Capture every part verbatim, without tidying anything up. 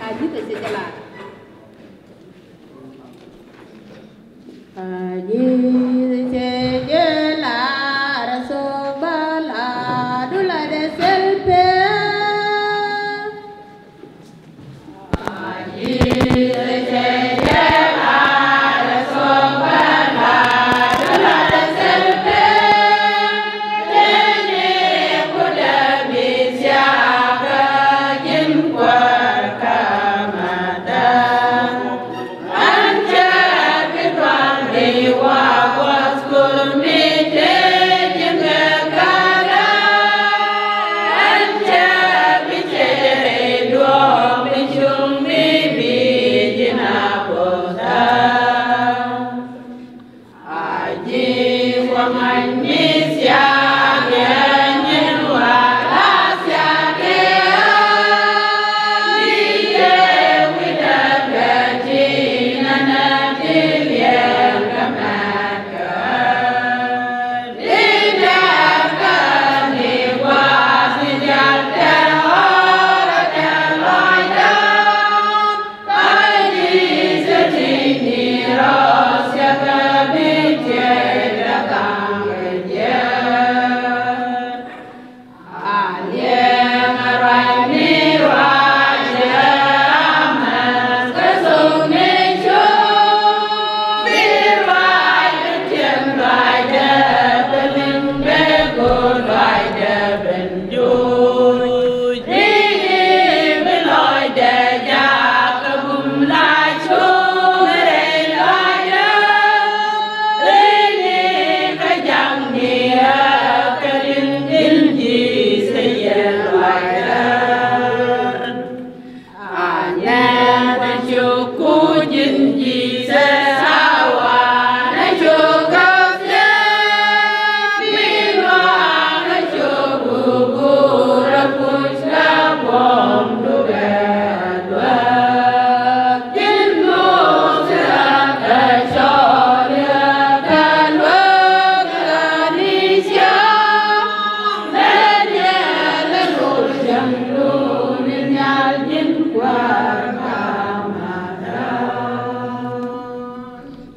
A ji̱ te cɛ jɛ lar. A ji̱ te cɛ jɛ lar, so ba la du la de sel pe.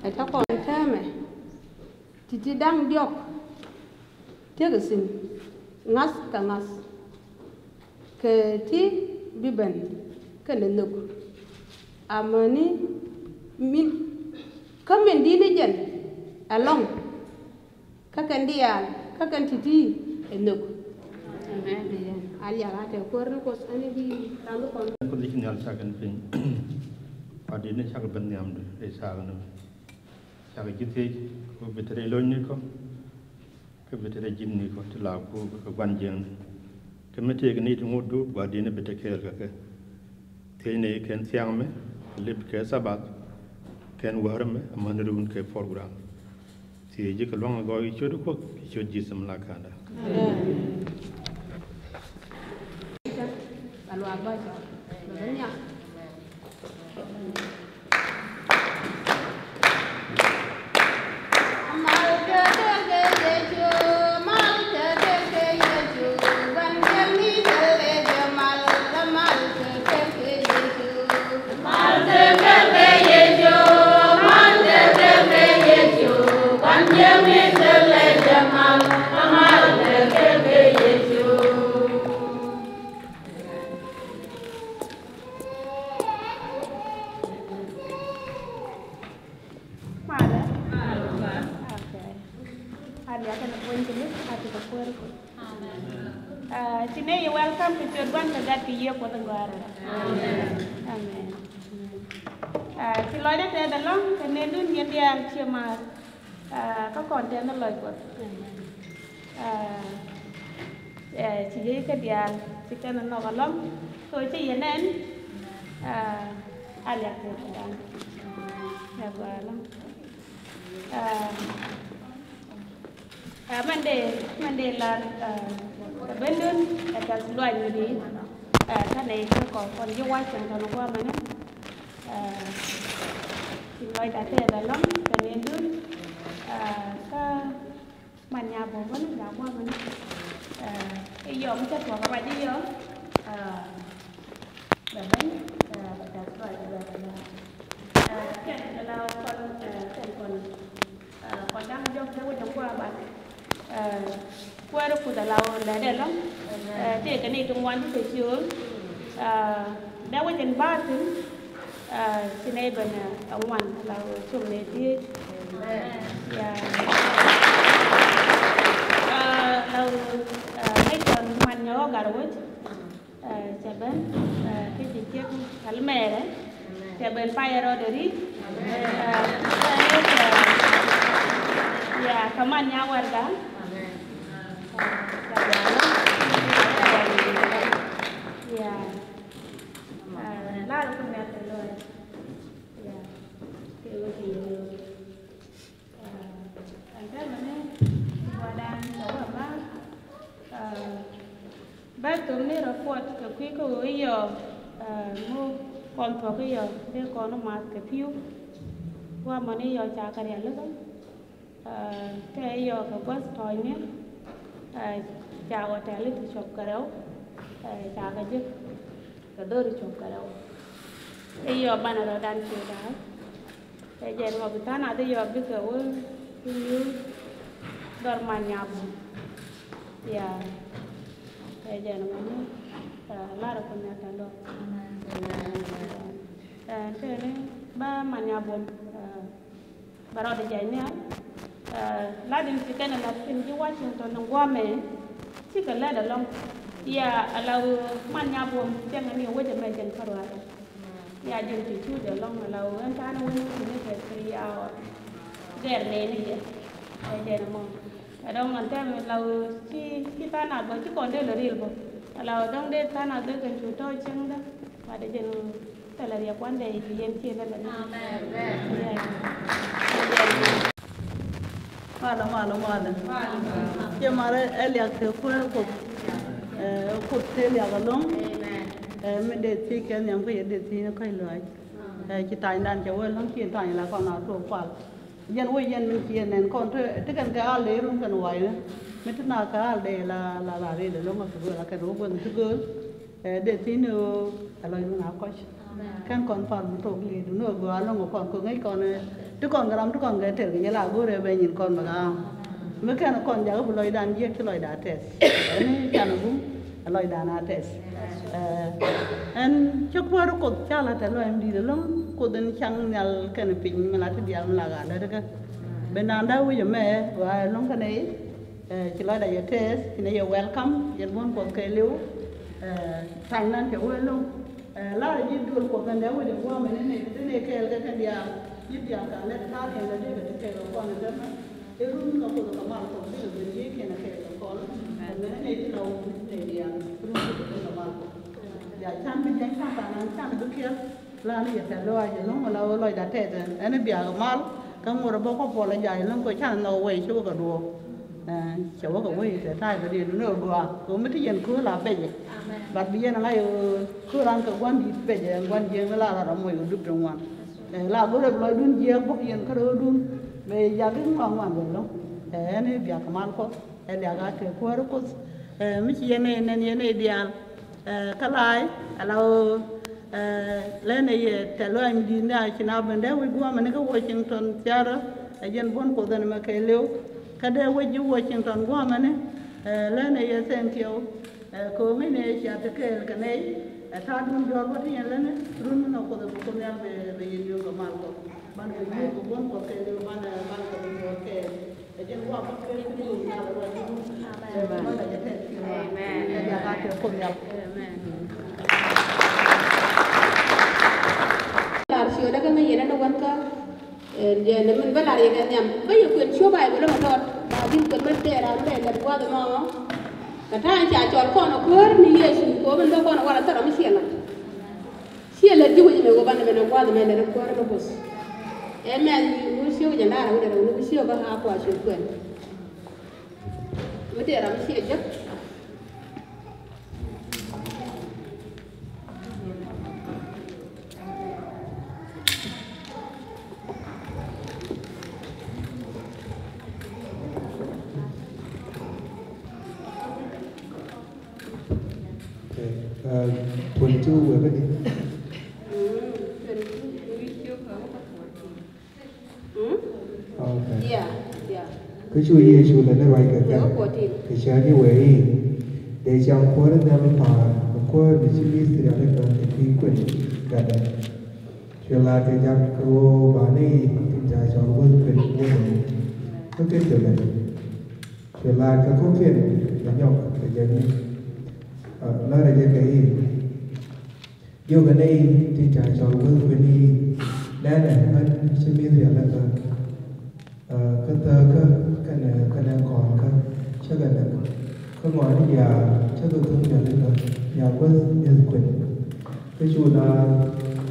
Ɛ tɛ kɔn tɛmɛ ti̱ti̱ da̱ŋ diɔ̱k. Tiek ɛ thi̱n ŋa̱th kɛ ŋa̱th kɛ ti bi ben kɛnɛ nhök. Amäni min kä min di̱t ni jɛn ɛlɔ̱ŋ kä kɛn diaal kä kɛn ti̱ti̱ ɛ nhök. Amen. A liak a tɛ kuäär ni Kuoth ɛn i̱ bi ram bi kɔn. Kuoth i̱ ci nhial cak ɛn piny. Wa di̱t ni cak ben nhiamdu rɛy thaak ni. Cakɛ ji̱ thiec kɛ bi te rɛy lo̱cnikɔ, kɛ bi te rɛy ji̱thnikɔ ti la ku kɛ gua̱n jiäkni. Kɛ mi tëëkɛ ni ti ŋotdu gua̱di̱n bi te kɛɛl kɛ kɛ. Thiecni kɛn thia̱a̱ŋ mɛ, lip kɛ Sabath, kɛn wäär mɛ amäni run kɛ program. Thiec ji̱ kɛ lua̱ŋ gɔɔy ciöt Kuoth, ciöt Ji̱thɛ mi la ka̱nda. Amen. Malɛ. Okay. A liak kɛnɛ puɔ̱ny kɛ ni a ti kɛ kuäär kɛ. Amen. Ah, ci nɛ yɛ welcome kɛ ciöt Gua̱n kɛ Gat kɛ Yiëë Kuɔth in gɔaa rɛl. Amen. Amen. Ah, ci lɔcdä tɛth ɛlɔ̱ŋ kɛ nɛɛdun yɛn diaal ciɛ maar. Ah, kä kɔn tɛth ni lɔc Kuɔth. Ah, eh, ci ji̱ kä diaal ci kɛn nhɔk ɛlɔ̱ŋ. So ci yɛ nɛn. Ah, a liak tɛth ɛlɔ̱ŋ. Ɛ gɔaa ɛlɔ̱ŋ. Ah, ah, mɛn dee, mɛn dee lar, ah, kɛ bendun ɛ tɛth luany mi di. Ah, kä nɛy kä kɔ kɔn ji̱ Washington guamɛni. Ah, ci lɔcdä tɛth ɛlɔ̱ŋ kɛ nɛɛdun. Ah, kä man nya bɔ bäni nya guamɛni. Ah, i̱ yɔm cä tuɔk ruac i̱ yɔm. Ah, bɛ ben, ah, bɛ Law lɛ dɛ lɔŋ. Ɛ, tëëkɛ ni ti ŋuan ti te ciöl. Ɛ, dee wec in ba̱a̱ thi̱n. Ɛ, ci nɛy ben, ɛ, ŋuan law cum nɛy dhieec. Ya. Ɛ, law, ɛ, nɛy cɔl man nyɔk gat wec. Ɛ, cɛ ben, ɛ, kä ci ciek kal mɛɛrɛ. Cɛ ben payɛ rɔɔdɛ ri. Ɛ, ɛ, ya, kɛ man nya wɛrga. Ɛ, cɛ ben. Ya. Ɛ, lar kun mɛ kɛ lɔɛ. Ya. Kɛ wä kɛ yɛ. Ɛn täämɛ ni gua̱dan cɛ wä ma, ɛ, bä thok ni report kɛ kui̱ kä ɣöö i̱ yɔ, ɛ, ŋu kɔn thuɔ̱k i̱ yɔ dee kɔn wä math kɛ pi̱u. Gua̱a̱mɔ ni yɔ ca kɛ rialikä, ɛ, kɛ i̱ yɔ kɛ gua̱th tɔ̱ɔ̱cni, ɛ, ca wä tɛ̈li ti cuɔp kɛ rɛw, ɛ, ca kɛ jek kɛ dho̱ri cuɔp kɛ rɛw. I̱ yɔ banɛ rɔ̱dan cië da̱a̱. Ɛ jɛn ɣɔp tha̱a̱ŋ nath i̱ yɔp bikɛ wä i̱ nyuur dhɔr man nyabun. Ya. Ɛ jɛn ɣɔni, ɛ, lar ɛ kun ɛ tɛn dɔ̱r. Ɛ tëëni ba man nyabun, ɛ, bɛ rɔɔdɛ jɛn nhial. Ɛ, lat in ci kɛn ɛ la̱t kin ji̱ Washington in gua̱a̱mɛ cikɛ lɛt ɛlɔ̱ŋ. Ya, ala ɣöö man nyabun cieŋ ɛn i̱ wec ɛmɛ jɛn kärɔa. Ya jɛn ci cuuc ɛlɔ̱ŋ ala ɣöö ɛn ta̱a̱n wec ni kɛ three hour. Gɛr nɛɛni jɛ. Ɛ jɛn ɛmɔ. Ɛ dɔ̱ŋ ɛn tɛm ala ɣöö ci, ci tha̱a̱ŋ nath bä ci kɔn dee lɛ ril bä. Ala ɣöö dɔ̱ŋ dee tha̱a̱ŋ nath dee kɛn cu tɔ̱ cieŋdä. Ba dee jɛn thilɛ riɛk kuan dee i̱ yɛn ciɛ lɛ lɛ ni. Amen. Malɛ, malɛ, malɛ. Ciɛ malɛ ɛ liak te kuäär Kuoth. Ɛ, Kuoth te liak ɛlɔ̱ŋ. Ɛ, mi dee thiec kɛ nhiam kä yɛ dee thiec ni kɔ̱c lɔaac. Ɛ, ci tanydan cɛ wee ɛlɔ̱ŋ ci tany la kɔn a tuɔɔk kual. Jɛn wec yɛn min ci yɛn nɛn kɔn te, te kɛn kɛ al dee run kɛn wa̱i̱ ni. Mi te na kɛ al dee la, la, la ril ɛlɔ̱ŋ a kɛ gööl a kɛn wä guäth ti gööl. Ɛ, dee thi̱n ɣöö ɛ lɔcdun a kɔc. Amen. Kɛn kɔn pal mi tok li̱i̱dun ɣöö gɔaa ɛlɔ̱ŋ kɔn kɛ ŋäc kɔn, ɛ, ti kɔn kɛ ram ti kɔn kɛ tɛr kɛ nyɛ la go̱o̱rɛ bɛ nyin kɔn bɛ gaa. Mi kɛn kɔn jakä bi lɔcdan jiäk ci lɔcda tɛth. Ɛn canɛ bum ɛ lɔcdan a tɛth. Ɛ, ɛn cä kuäär Kuoth ca la tɛ lɔc mi di̱i̱t ɛlɔ̱ŋ Kuoth in caŋ nhial kɛn piny mi la ti diaal mi la gaa lät kä. Bi nanda wi̱c ɛmɛ gɔaa ɛlɔ̱ŋ kɛn ɛ i̱. Ɛ, ci lɔcda yɛ tɛth, ci nɛ yɛ welcome, yɛn buɔ̱n Kuɔth kɛɛliw. Ɛ, tha̱a̱ŋdan cɛ wee lo̱ŋ. Ɛ, lar ji̱ duël Kuɔth ɛn dee wec ɛ gua̱a̱mɛ ni nɛ, ni nɛ kɛɛl kɛ kɛn diaal. Ji̱ diaal ka lɛt ta̱a̱ kɛn lɛ dee kɛ ti kɛɛl kɛ kɔn ɛ dämɛ. I̱ run kɛ Kuoth kɛ mal Kuɔth bikɛ ben ji̱ kiɛn ɛ kɛɛl kɛ kɔn. Ɛn ni nɛ ti la wun ni nɛ diaal. Run kɛ Kuoth kɛ mal Kuɔth. Ya can bi jiɛn can tha̱a̱ŋdan can bi kiɛl. La ni yɛ tɛth lɔaac ɛlɔ̱ŋ ala ɣöö lɔcda tɛth ɛn, ɛn i̱ biak mal kä ŋuɔ̱t ɛ bä kɔ puɔl ɛ jay ɛlɔ̱ŋ kɛ canɛ nhɔk wec ci wä kɛ duɔɔk. Ɛ, cɛ wä kɛ wec tɛ ta̱a̱ kɛ diɛn ni ɣöö gɔaa ɣöö mi ti yɛn kööl a pecɛ. Amen. But bi yɛn ŋa̱c ɣöö kööl ran kɛ gua̱n di̱i̱t pecɛ ɛn gua̱n jiɛn mi la rat ɛ moc kɛ dup ti ŋuan. Ɛ, la go̱rɛ bi lɔcdun jiɛɛk bäk yɛn kä röördun mëë jak i̱ ŋuan ŋuan wä ɛlɔ̱ŋ. Ɛ, ɛn i̱ biak kɛ mal Kuɔth. Ɛ liak a kɛ kuäär Kuoth, ɛ, mi ci yɛn ɛ nɛn yɛn ɛ diaal, ɛ, kä la̱a̱c, ala ɣöö, ɛ, lɛn ɛ yɛ tɛ̈th lɔaac mi di̱i̱t ni a ci na ben dee wec gua̱a̱mɛ ni kä Washington Seattle, ɛ jɛn buɔ̱n Kuoth ɛn ɛmɛ kɛɛliw. Kä dee wec ji̱ Washington gua̱a̱mɛ ni, ɛ, lɛn ɛ yɛ thank you. Ɛ, kɛ ɣöö ŋäcnɛ cia te kɛɛl kɛ nɛy, ɛ, ta̱a̱dun jɔ̱ɔ̱r bä ti yɛn lätni, run mi nɔ Kuoth ɛ bi Kuoth Nhial bɛ, bɛ yɛn yio̱w kɛ mal Kuɔth. Banɛ bɛ yio̱w kɛ buɔ̱n Kuɔth kɛɛliw, banɛ, banɛ kɛ bi jɔ̱ɔ̱r kɛɛl. Ɛ jɛn wa bä kɛ ti yio̱w nhial ɛ wa ji̱ run. Amen. Ɛ, banɛ jɛ tɛth ti wa. Amen. Ɛ, ya ka kɛ Kuoth Nhial. Amen. Lar ciötdä kä ŋäc yɛn ɛn ɛ wän kä. Ɛ, jɛn min bä lar yɛ kɛ nhiam. Bä yɛ kuën ciöp a yɛ bɛ lom ɛ tɔt. Ba di̱t kuën bä tɛɛr a bɛ lɛt gua̱th ɛmɔ. Kɛ ta̱a̱ in ca cɔl kɔn ɛ kuäär ni Yecu, kɛ ɣöö min bä kɔn ɛ wal ɛ thil ram mi ciɛ lat. Ciɛ lät ji̱ wec ɛmɛ ɣöö banɛ min ɛ gua̱th ɛmɛ lät ɛ kuäär ɛ Kuoth. Ɛ mɛn wi̱i̱ ciök jɛn da̱a̱r ɛ wi̱i̱ lät ɛ wi̱i̱ ciök kä a kua ciök kuɛn. Mi tëë ram mi ciɛ jek. Okay, uh, twenty-two wekɛ di. Mm, twenty-two. Hmm? Okay. Yeah, yeah. Kä cu Yecu lɛ ni ruac kɛ kɛ, kɛ cäŋ ni wee i̱, dee cäŋ kuäär in nhial pa̱a̱r kɛ kuäär mi ci mi thil rialikä kɛ kui̱ kuën gatdɛ. Cuɛ la̱a̱t kɛ jak kɛ ɣöö ba nɛy tin ca cɔl wäth kuën wäth ɣöö kä ken kɛ ben. Cuɛ la̱a̱t kɛ kɔ̱kiɛn kɛ nyɔk kɛ jɛn ni, aa, lärɛ jɛ kɛ i̱, jiökɛ nɛy tin ca cɔl wäth kuën i̱, nɛnɛ, ɣän ci mi thil rialikä. Aa, kä thäkä kɛnɛ, kɛnɛ kɔnkä cä kɛ näk. Kä ŋɔaani diaal cä kɛ thuŋ rialikä, diaal wäth mi̱eth kuën. Kä cu na,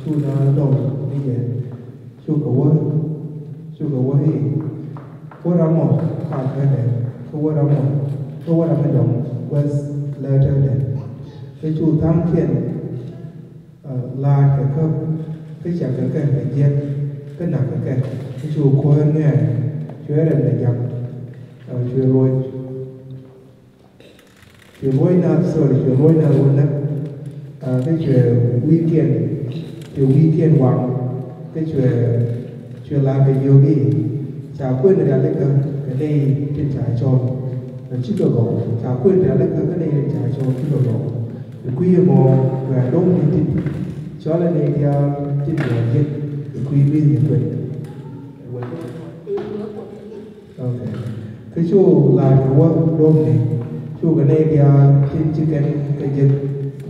cu na dɔl ni jɛ, cukɛ wä, cukɛ wä i̱, wä ram mɔ pa̱a̱t kädɛ, kä wä ram mɔ, kä wä ram mi dɔ̱ŋ wäth lätädɛ. Kä cu tha̱a̱ŋkiɛn Aa, la̱a̱t kɛ käp, kä cak kɛ kɛ kɛ jiäk, kä nak kɛ kɛ, kä cu kuäär ŋɛɛr, cuɛ rɛm kɛ jak, aa, cuɛ luɔc, cuɛ luɔc naath, sorry, cuɛ luɔc naath wä näk, aa, kä cuɛ wi̱i̱kiɛn, cuɛ wi̱i̱kiɛn waŋ, kä cuɛ, cuɛ la̱a̱t kɛ jiök i̱, ca kuën rialikä kɛ nɛy tin ca cɔl, aa, cikɛ gɔw, ca kuën rialikä kɛ nɛy tin ca cɔl cikɛ gɔw. Kɛ kui̱ ɛmɔ kɛ domni tin cɔalɛ nɛy diaal tin diaal jek kɛ kui̱ mi̱th ni kuën. Okay. Kä cu la̱a̱t kɛ wä domni, cukɛ nɛy diaal tin ci kɛn kɛ jek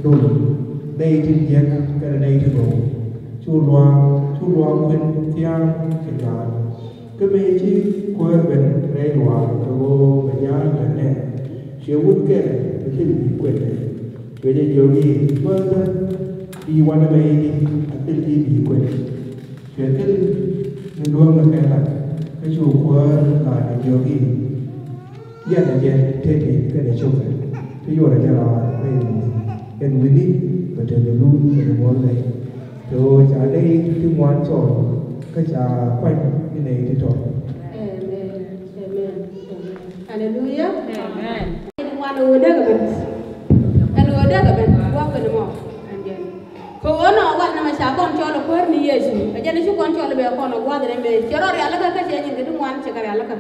dol, nɛy tin jiäk kɛnɛ nɛy tin rou. Cu luaak, cu luaak kuën thia̱a̱ŋ kɛ ja̱a̱l. Kä mëë ci kuäär ben rɛy luaak kɛ ɣöö bɛ ja̱a̱l bɛ nɛn, cuɛ wut kɛl bɛ thil bi̱i̱ kuënɛ. Cuɛ jɛ jiök i̱, mäthä, bi wanɛ mɛ i̱di a thil ti bi̱i̱ kuën. Cuɛ thil ni luäŋ kɛ kɛ lat, kä cu kuäär la̱a̱t kɛ jiök i̱, yɛn a jɛ teti kɛnɛ cokɛ, ti yuɔrɛ jɛ raar rɛy muth. Ɛn wi̱ni bɛ te ni lul kɛnɛ muɔl lɛy. Kɛ ɣöö ca nɛy ti ŋuan cɔl, kä ca kuany ni nɛy ti tɔt. Amen. Amen. Hallelujah. Amen. Ɛn ŋuan ɣöö dee kɛ ben. Ɛn ɣöö dee kɛ ben. Gua̱a̱k ben mɔ. Kɛ ɣöö nɔ wal nɛmɛ ca kɔn cɔl ɛ kuäär ni Yecu. Ɛ jɛn ci kɔn cɔl ɛ bɛ kɔn ɛ gua̱a̱th nɛmɛ. Cɛ rɔ rialikä kä cɛ nyin kɛ ti ŋuan cɛ kɛ rialikä.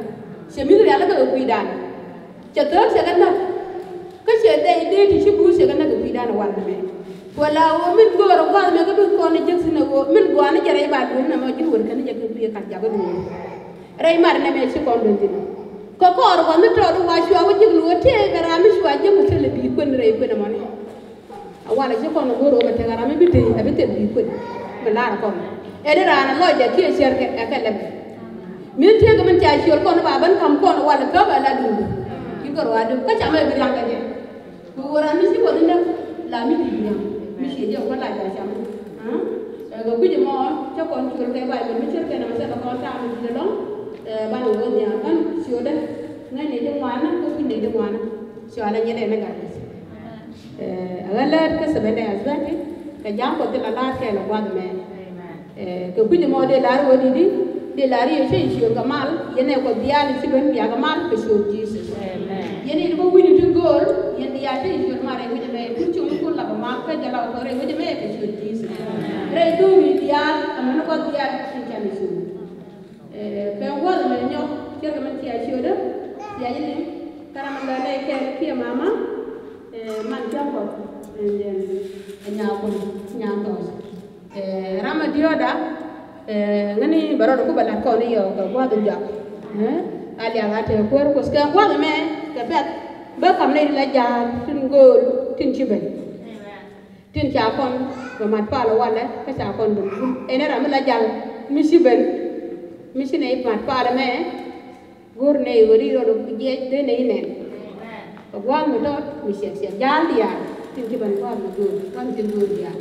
Cɛ mi̱th rialikä kɛ kui̱dan. Cɛ thäk cɛ kɛ näk. Kä cɛ dee dee ti ci buuth cɛ kɛ näk kɛ kui̱dan ɛ wal nɛmɛ. Kuɛ la ɣöö min göörä gua̱a̱th mɛ kä duth kɔn ni jek thi̱n ɛ ɣöö min gɔaa ni jɛ rɛy ba duel nɛmɛ ji̱n wër kɛn ni jɛ kɛ kui̱ ɛ ka̱n jakä duel. Rɛy mat nɛmɛ ci kɔn duel thi̱n. Kä kɔɔr gua̱a̱th ni tɔɔt wa cua wä ji̱k ni ɣöö tëë kɛ ram mi cua ji̱k mi thilɛ bi̱i̱ kuën rɛy kuën ɛmɔni. A walɛ ci kɔn go̱o̱r ɣöö kɛ tekɛ ram mi bi tëë ɛ bi thil bi̱i̱ kuën. Mi la̱r kɔn ɛn raan ɛ lɔcdɛ kiɛ cärkɛ ɛ kɛ lɛmɛ. Min tëëkɛ min ca ciöl kɔn ba ben ka̱m kɔn walɛ käp ɛ la duundä. Ci kɛ ruaadä kä camɛ bi riaŋ kɛ jɛ. Kɛ ɣöö ram mi ci kɔn inä la mi di̱i̱t riaŋ mi ciɛ jɛ kɔn la ca cam. Ɛ kɛ kui̱c ɛmɔ cä kɔn ciöl kɛ Bayböl mi cärkɛ nɛmɛ cɛ kɛ kɔn ta̱a̱ mi di̱i̱t ɛlɔ̱ŋ. Ɛ banɛ wä nhial ɣän ciötdä ŋäcnɛ ji̱ ŋuanä kä kui̱nɛ ji̱ ŋuanä. Cɔalɛ nyɛ dee ni gat. Ɛ ɣän läät kä Seventh Day Adventist kɛ ja̱a̱ŋ Kuɔth ti la la̱a̱t kɛɛl ɛ gua̱th ɛmɛ. Ɛ kɛ kui̱c ɛmɔ dee la̱r ɣöö di̱t i̱ dee la̱r i̱ cä i̱ ciöt kɛ mal yɛn ɛ Kuoth diaal i̱ ci ben bia kɛ mal kɛ ciöt Jesus. Yɛn i̱ bä wi̱cdu ti gööl yɛn diaal cä i̱ ciöt mal rɛy wec ɛmɛ i̱ kun cio̱ŋ i̱ kun lapɛ mal kä jɛ lapɛ kɔn rɛy wec ɛmɛ kɛ ciöt Jesus. Rɛy dho̱o̱ri diaal amäni Kuɔth diaal tin can i̱ ciöt. Ɛ kɛ gua̱th ɛmɛ nyɔk cɛ kɛ mɛn cia ciötdä cia ji̱ liŋ. Kä ram ɛn lɔ nɛy kɛɛl kiɛ mama. Ɛ man cä kɔn ɛ nyakun nyathɔɔc. Ɛ ram ɛ diɔ̱ɔ̱da. Ɛ ŋäni bɛ rɔɔd ku bɛ lat kɔn i̱ yɔɔk kɛ gua̱th in jɔak. Ɛ a liak a te kuäär Kuɔth kɛ gua̱th ɛmɛ kɛ pɛ̈th. Bä ka̱m nɛy ti la ja̱a̱l tin gööl tin ci ben. Tin ca kɔn bɛ mat palä walɛ kä ca kɔn ben bul ɛn ɛ ram mi la jal mi ci ben. Mi ci nɛy mat palä mɛ. Go̱r nɛy ɣöö ri rɔɔd jiɛc dee nɛy nɛn. Kɛ gua̱a̱th mi tɔt mi ciɛk ciɛk ja̱a̱l diaal tin ci ben gua̱a̱th mi go̱o̱r gua̱a̱th mi cin go̱o̱r diaal.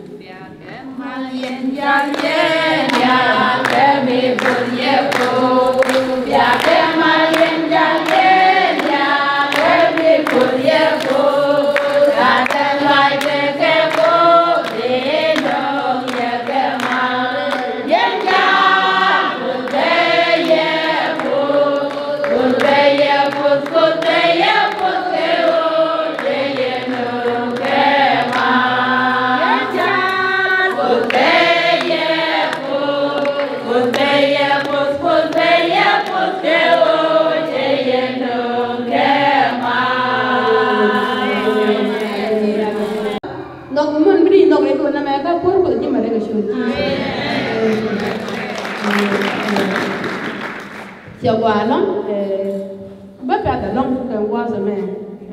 Ciɛ gua̱a̱ lɔ̱ŋ, eh, bä piath ɛlɔ̱ŋ kɛ gua̱a̱th ɛmɛ,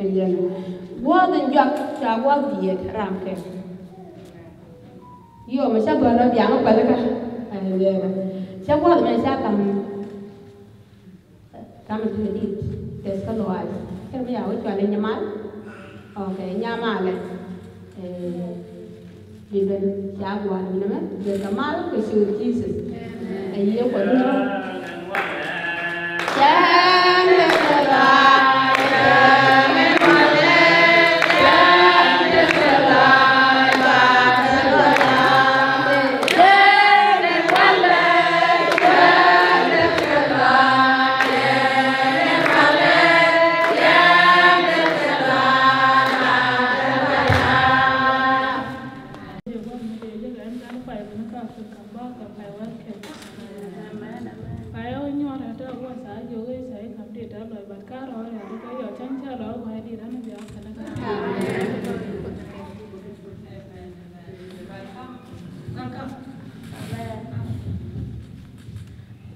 ɛ yɛn. Gua̱a̱th in juak ca gua̱a̱th diɛt ram kɛ. Yo, mɛ ca gua̱a̱th lɔ biaŋ kuɛl kä, ɛ yɛn. Ca gua̱a̱th ɛmɛ ca kam, kam ti dit, tɛth kä lɔaac. Kɛ mi ya wä cual in nyamal. Ok, nyamalɛ. Eh, Bi ben ca gua̱a̱r ni mɛ, bi kɛ mal kɛ ciöt Jesus. Ɛ yiëë kuɔth ni.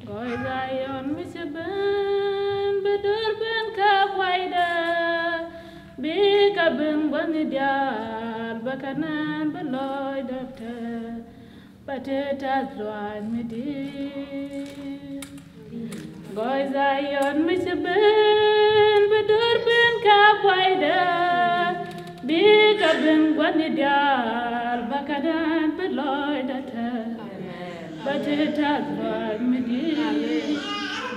Gɔɔy Zayɔn mi ci ben bi döör ben kä guaydä, bikɛ ben gua̱thni diaal bä kɛ nɛn bi lɔcdä tɛth. Bä ti tɛth lɔaac mi di̱i̱t. Gɔɔy Zayɔn mi ci ben bi döör ben kä guaydä, bikɛ ben gua̱thni diaal bä kɛ nɛn bi lɔcdä tɛth. Bä ti tɛth lɔaac mi di̱i̱t.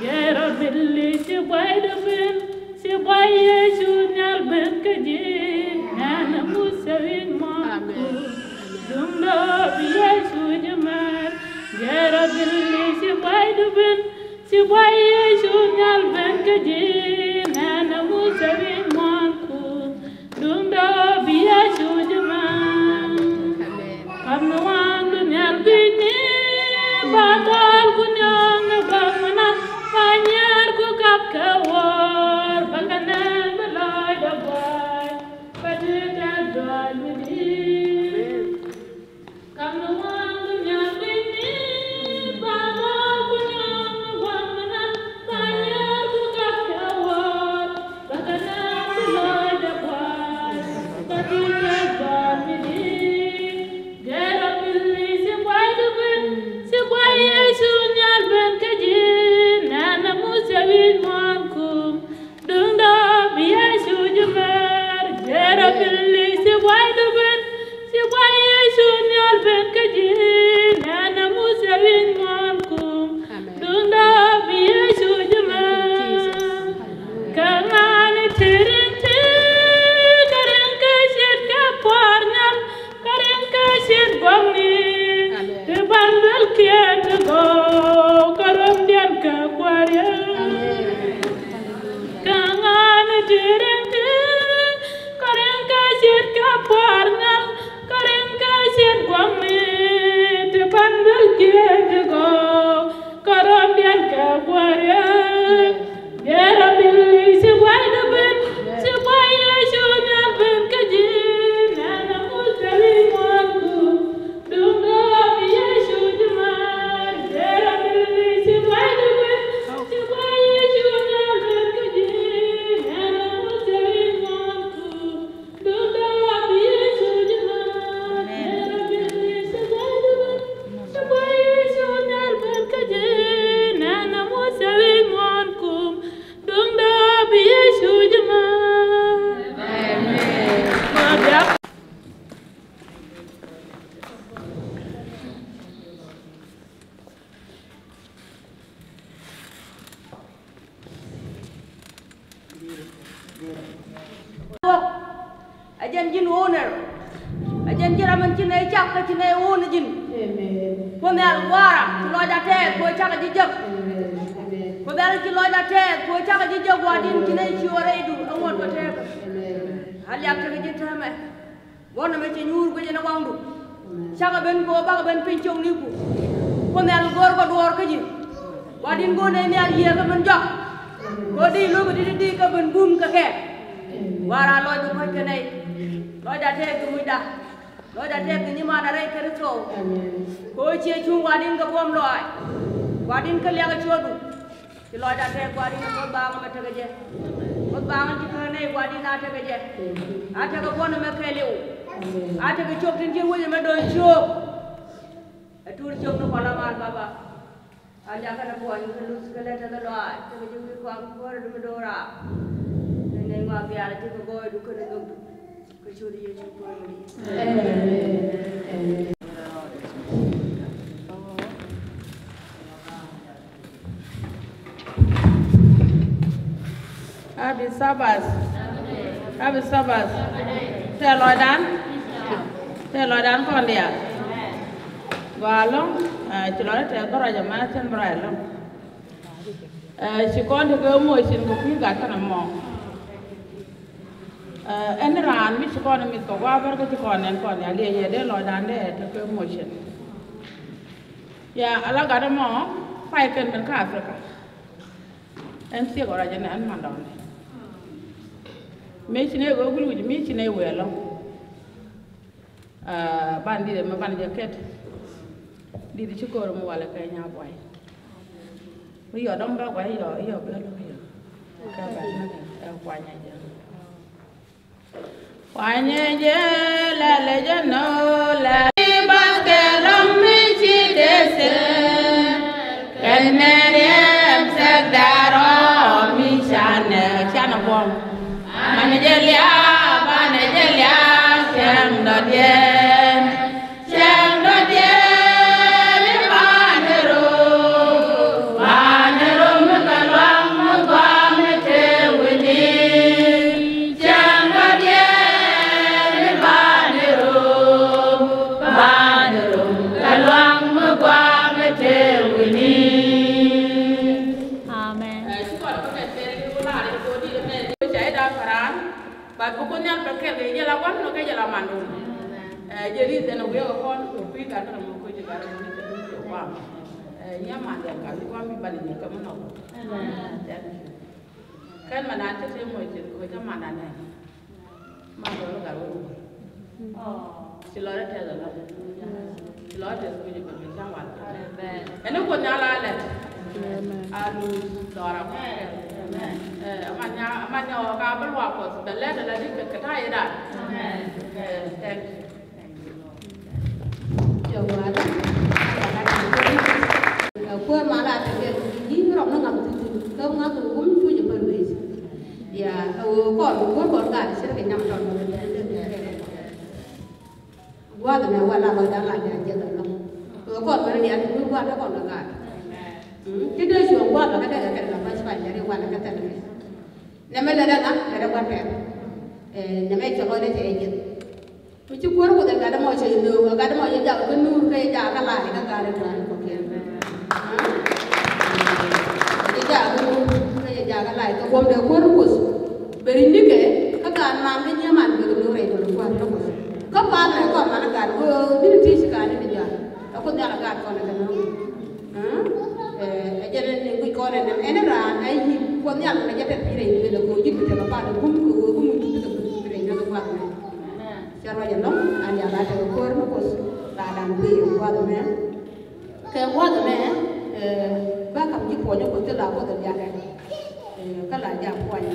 Gɛrɔ bili ci guaydä ben, ci guay Yecu nhial ben kä ji̱, nɛnɛ Muthɛ wi̱i̱ muɔ̱ɔ̱n. Duŋdä bi Yecu ji̱ mɛr, gɛrɔ bili ci guaydä ben, ci guay Yecu nhial ben kä ji̱, nɛnɛ Muthɛ wi̱i̱ muɔ̱ɔ̱n kum. Duŋdä bi Yecu ji̱ mɛr. Kam ni waŋdu nhial gui̱ni, ba dɔl ku nyɔŋ ni bäŋ mi nath, ba nyiɛɛr ku kap kɛ wäär, ba kɛ nɛn bi lɔcdä guay, ba ti tɛth lɔaac mi di̱i̱t. Duŋdä bi Yecu ji̱ mɛr, jerɔ bili ci guay du ben, ci guay Yecu nhial ben kä ji̱, nɛnɛ Muthɛ wi̱i̱ muɔ̱ɔ̱n kum. Duŋdä bi Yecu ji̱ mɛr. Kä ŋa̱ni ti ri̱ŋ ti, kä ri̱ŋ kä ciet kä pua̱r nhial, kä ri̱ŋ kä ciet gua̱ŋni. Ti ban duel kiɛ ti gɔw, kä röm diɛn kä kua̱r yɛ. Kä ŋa̱ni ti ri̱ŋ ti, kä ri̱ŋ kä ciet kä pua̱r nhial, kä ri̱ŋ kä ciet gua̱ŋni. Ti ban duel kiɛ ti gɔw, kä röm diɛn kä kua̱r yɛ. Jerɔ bili ci guay du ben, ci guay Yecu nhial ben kä ji̱, nɛnɛ Muthɛ wi̱i̱ muɔ̱ɔ̱n kum. Duŋdä bi Yecu ji̱ mɛr, jerɔ bili ci guay du ben, ci guay Yecu nhial ben kä ji̱, nɛnɛ Muthɛ wi̱i̱ muɔ̱ɔ̱n kum. Ɛ jɛn ji̱n ɣöö nɛr. Ɛ jɛn ji̱n ram ɛn ci nɛy cak kä ci nɛy ɣöö ni ji̱n. Amen. Kuoth Nhial Gua̱a̱ra, ci lɔcda tɛɛth kɛ ɣöö cakɛ ji̱ jek. Amen. Amen. Kuoth Nhial, ci lɔcda tɛɛth kɛ ɣöö cakɛ ji̱ jek, Gua̱a̱r di̱n ci nɛy ci ɣöö rɛydu ɛ ŋuɔ̱t kɛ tɛɛth. Amen. A liak tekɛ ji̱ täämɛ. Guɔ̱n ɛmɛ cɛ nyuur guic ɛn ɛ waŋdu. Cakɛ ben kɛ ɣöö bakɛ ben piny cok ni ku. Kuoth Nhial gör kɛ duɔɔr kä ji̱. Gua̱di̱n go̱o̱r nɛy nhial yiëëkä min jɔak. Kɛ ɣöö di lo̱kɛ di̱t i̱di kɛ ben bum kɛ kɛ. Gua̱a̱ra lɔcdu kɔ̱c kɛ nɛy. Lɔcda tɛɛth kɛ mucda. Lɔcda tɛk kɛ nyimaanda rɛy Kritho. Amen. Kɛ ɣöö ciɛ cuŋ Gua̱di̱n kɛ buɔ̱m lɔaac. Gua̱di̱n kä liakɛ ciötdu. Ci lɔcda tɛk Gua̱di̱n ɛ Kuoth Baŋ ɛmɛ tekɛ jɛ. Kuoth Baŋ ci kä nɛy Gua̱di̱n a tekɛ jɛ. A tekɛ buɔ̱n ɛmɛ kɛɛliw. Amen. A tekɛ ciök tin ci wec ɛmɛ do̱n ciök. Ɛ tuur ciök ni kɔn la mal Baba. A liakɛ ni buɔ̱ny kä luth kä lät tekɛ lɔaac tekɛ jɛ wi̱i̱ kɔaŋ kuäärä di mi do̱raak. Ni nɛy ŋɔak diaal a tekɛ gɔɔydu kɛnɛ nhökdu. Kä ciöt Yecu Kuäär mi di̱i̱t. Amen. Amen. Happy Sabbath. Happy Sabbath. Tɛth lɔcdan. Tɛth lɔcdan kɔn diaal. Gɔaa ɛlɔ̱ŋ, eh, ci lɔcdä tɛth bä ruac ɛmɛ cän bä ruac ɛlɔ̱ŋ. Eh, ci kɔn tekɛ motion kɛ kui̱ gat kɛnɛ mɔ. Eh, ɛn raan mi ci kɔn ɛ mith kɛ gua̱a̱th bär kä ci kɔn nɛn kɔn ya liɛc yɛ dee lɔcdan dee tekɛ motion. Ya, ala gat ɛmɔ pay kɛn ben kä Africa. Ɛn thiek ɔ ruac ɛn, ɛn mandɔɔŋni. Mëë ci nɛy wee wi̱c wi̱c, mëë ci nɛy wee ɛlɔ̱ŋ. Ah, ban di̱t ɛmɛ ban jɛ kɛt. Di̱t ci ko̱r mi walɛ kɛ nya buay. Mi yɔ dɔ̱ŋ bä guay yɔ, yɔ bä lɔ yɔ. Kɛ bä nä kɛ kuanyɛ jɛ. Kuanyɛ jɛ lɛlɛ jɛ nɔ lɛ. Bath kɛ lɔm mi ci dee sɛ. Kɛn nɛ riɛm sɛk darɔ mi canɛ, canɛ buɔm. Manɛ jɛ lia̱a̱, banɛ jɛ lia̱a̱, cɛŋ dɔ̱diɛn. Cɛŋ dɔ̱diɛn i̱ banɛ rom, banɛ rom mi kɛ luaŋ mi gua̱a̱ mi te wi̱ni. Cɛŋ dɔ̱diɛn i̱ banɛ rom, banɛ rom kɛ luaŋ mi gua̱a̱ mi te wi̱ni. Amen. But bi Kuoth Nhial bɛ kɛl kɛ jɛ la gua̱n nɔ kɛ jɛ la mandun. Ɛ, jɛ ri dhɛn a wiɛ kɛ kɔn kɛ kui̱ gat kɛ mɔ kui̱ gat kɛ mɔ ni kɛ dun kɛ guam. Ɛ, nyɛ mandun gat kɛ guam bi bani nyɛ kɛ mɔ nɔ. Thank you. Kɛn ma nan cɛ te mɔ cɛ kɛ cɛ mandan nɛ. Mandun gat wɛ. Ci lɔcdä tɛth ɛlɔ̱ŋ. Ci lɔcdä tɛth kui̱c ɛ bä mi cä wal. Amen. Ɛn ni Kuoth Nhial a lɛt. Amen. A luuc lɔra. Amen. Ɛ, aman nya, aman nya ɔ ka bä luaak Kuɔth bɛ lɛt ala di kɛ, kɛ ta̱a̱ i̱ da̱a̱n. Amen. Ɛ, thank you. Thank you, Lord. Cɛ wal. Ɛ, Kuäär mal a tekɛ ji̱ rɔm ni ŋa̱th ti ti. Kä ŋa̱th wum cuc ɛ pär wec. Ya, ɛ, wee kɔn, wee kɔn gaat cir kɛ nyam tɔn. Gua̱a̱th ɛmɛ wala lɔcdan la diaal jiɛth ɛlɔ̱ŋ. Kɛ kɔn wä ni diaal ti gua̱a̱th kä kɔn kɛ gaat. Mm, ti dee cuɔ̱ɔ̱ŋ gua̱a̱th kä dee kɛ kɛn kɛ ba̱c pay lɛ ri wala kä thɛl kɛ. Nɛmɛ lɛ dee ŋa̱ lɛ dee gua̱a̱th pɛr. Ɛ, nɛmɛ cɛ kɔn dee cɛ jiɛth. Mi ci kuäär Kuoth ɛ gat ɛmɔ cɛ lo̱o̱, ɛ gat ɛmɔ cɛ jak kä nuur kä cɛ jak kä lay kä gaat ɛ tua̱a̱n kɔkiɛn. Cɛ jak kä nuur kä cɛ jak kä lay kɛ buɔ̱mdɛ kuäär Kuoth. Bɛ ri̱c nikɛ kä gaat man kä nyiee man bɛ kɛ lo̱o̱ rɛy kɛ lo̱o̱ kuäär Kuoth. Kä pa̱a̱n nɛ kɔn man ɛ gaat ɣöö ni̱n ti ci ka̱n ni ti jɔak. Ɛ Kuoth Nhial ɛ gaat kɔn ɛ kɛ nɔ̱ɔ̱ŋ. Ɛ jɛn ɛn ni guic kɔn ɛn ɛn raan ɛ yi̱ Kuoth Nhial ɛ jɛ tɛth pi̱i̱r ɛ yi̱ bɛ lɛ ko̱o̱k ji̱ bi tɛth ɛ pa̱a̱n ɛ gum kɛ ɣöö gum ji̱ bi kɛ gum pi̱i̱r ɛ nyath ɛ gua̱a̱th ɛmɛ. Cɛ ruac ɛlɔ̱ŋ an ya la tɛth ɛ ko̱o̱r mi Kuoth la da̱a̱n guic ɛ gua̱a̱th ɛmɛ. Kɛ gua̱a̱th ɛmɛ, ɛ, ba ka̱m ji̱ puɔ̱ny ɛ Kuoth ti la Kuoth ɛ diaal ɛ. Ɛ, kä la jak puɔ̱ny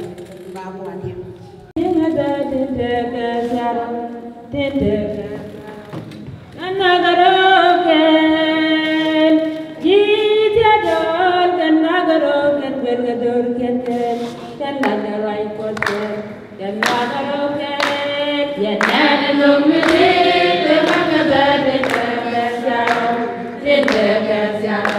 ba gua̱a̱th yɛ. Tin tekɛ thia̱r, tin tekɛ thia̱r. Kɛn nakä rɔ̱ kɛn, ji̱ thia̱r dɔɔr, kɛn nakä rɔ̱ kɛn, kɛn kɛ dɔɔr kɛn kɛn, kɛn nakä ruac Kuɔth kɛn. Kɛn nakä rɔ̱ kɛn, yɛn nɛn ni nhök mi di̱i̱t, tin tekɛ thia̱r, tin tekɛ thia̱r.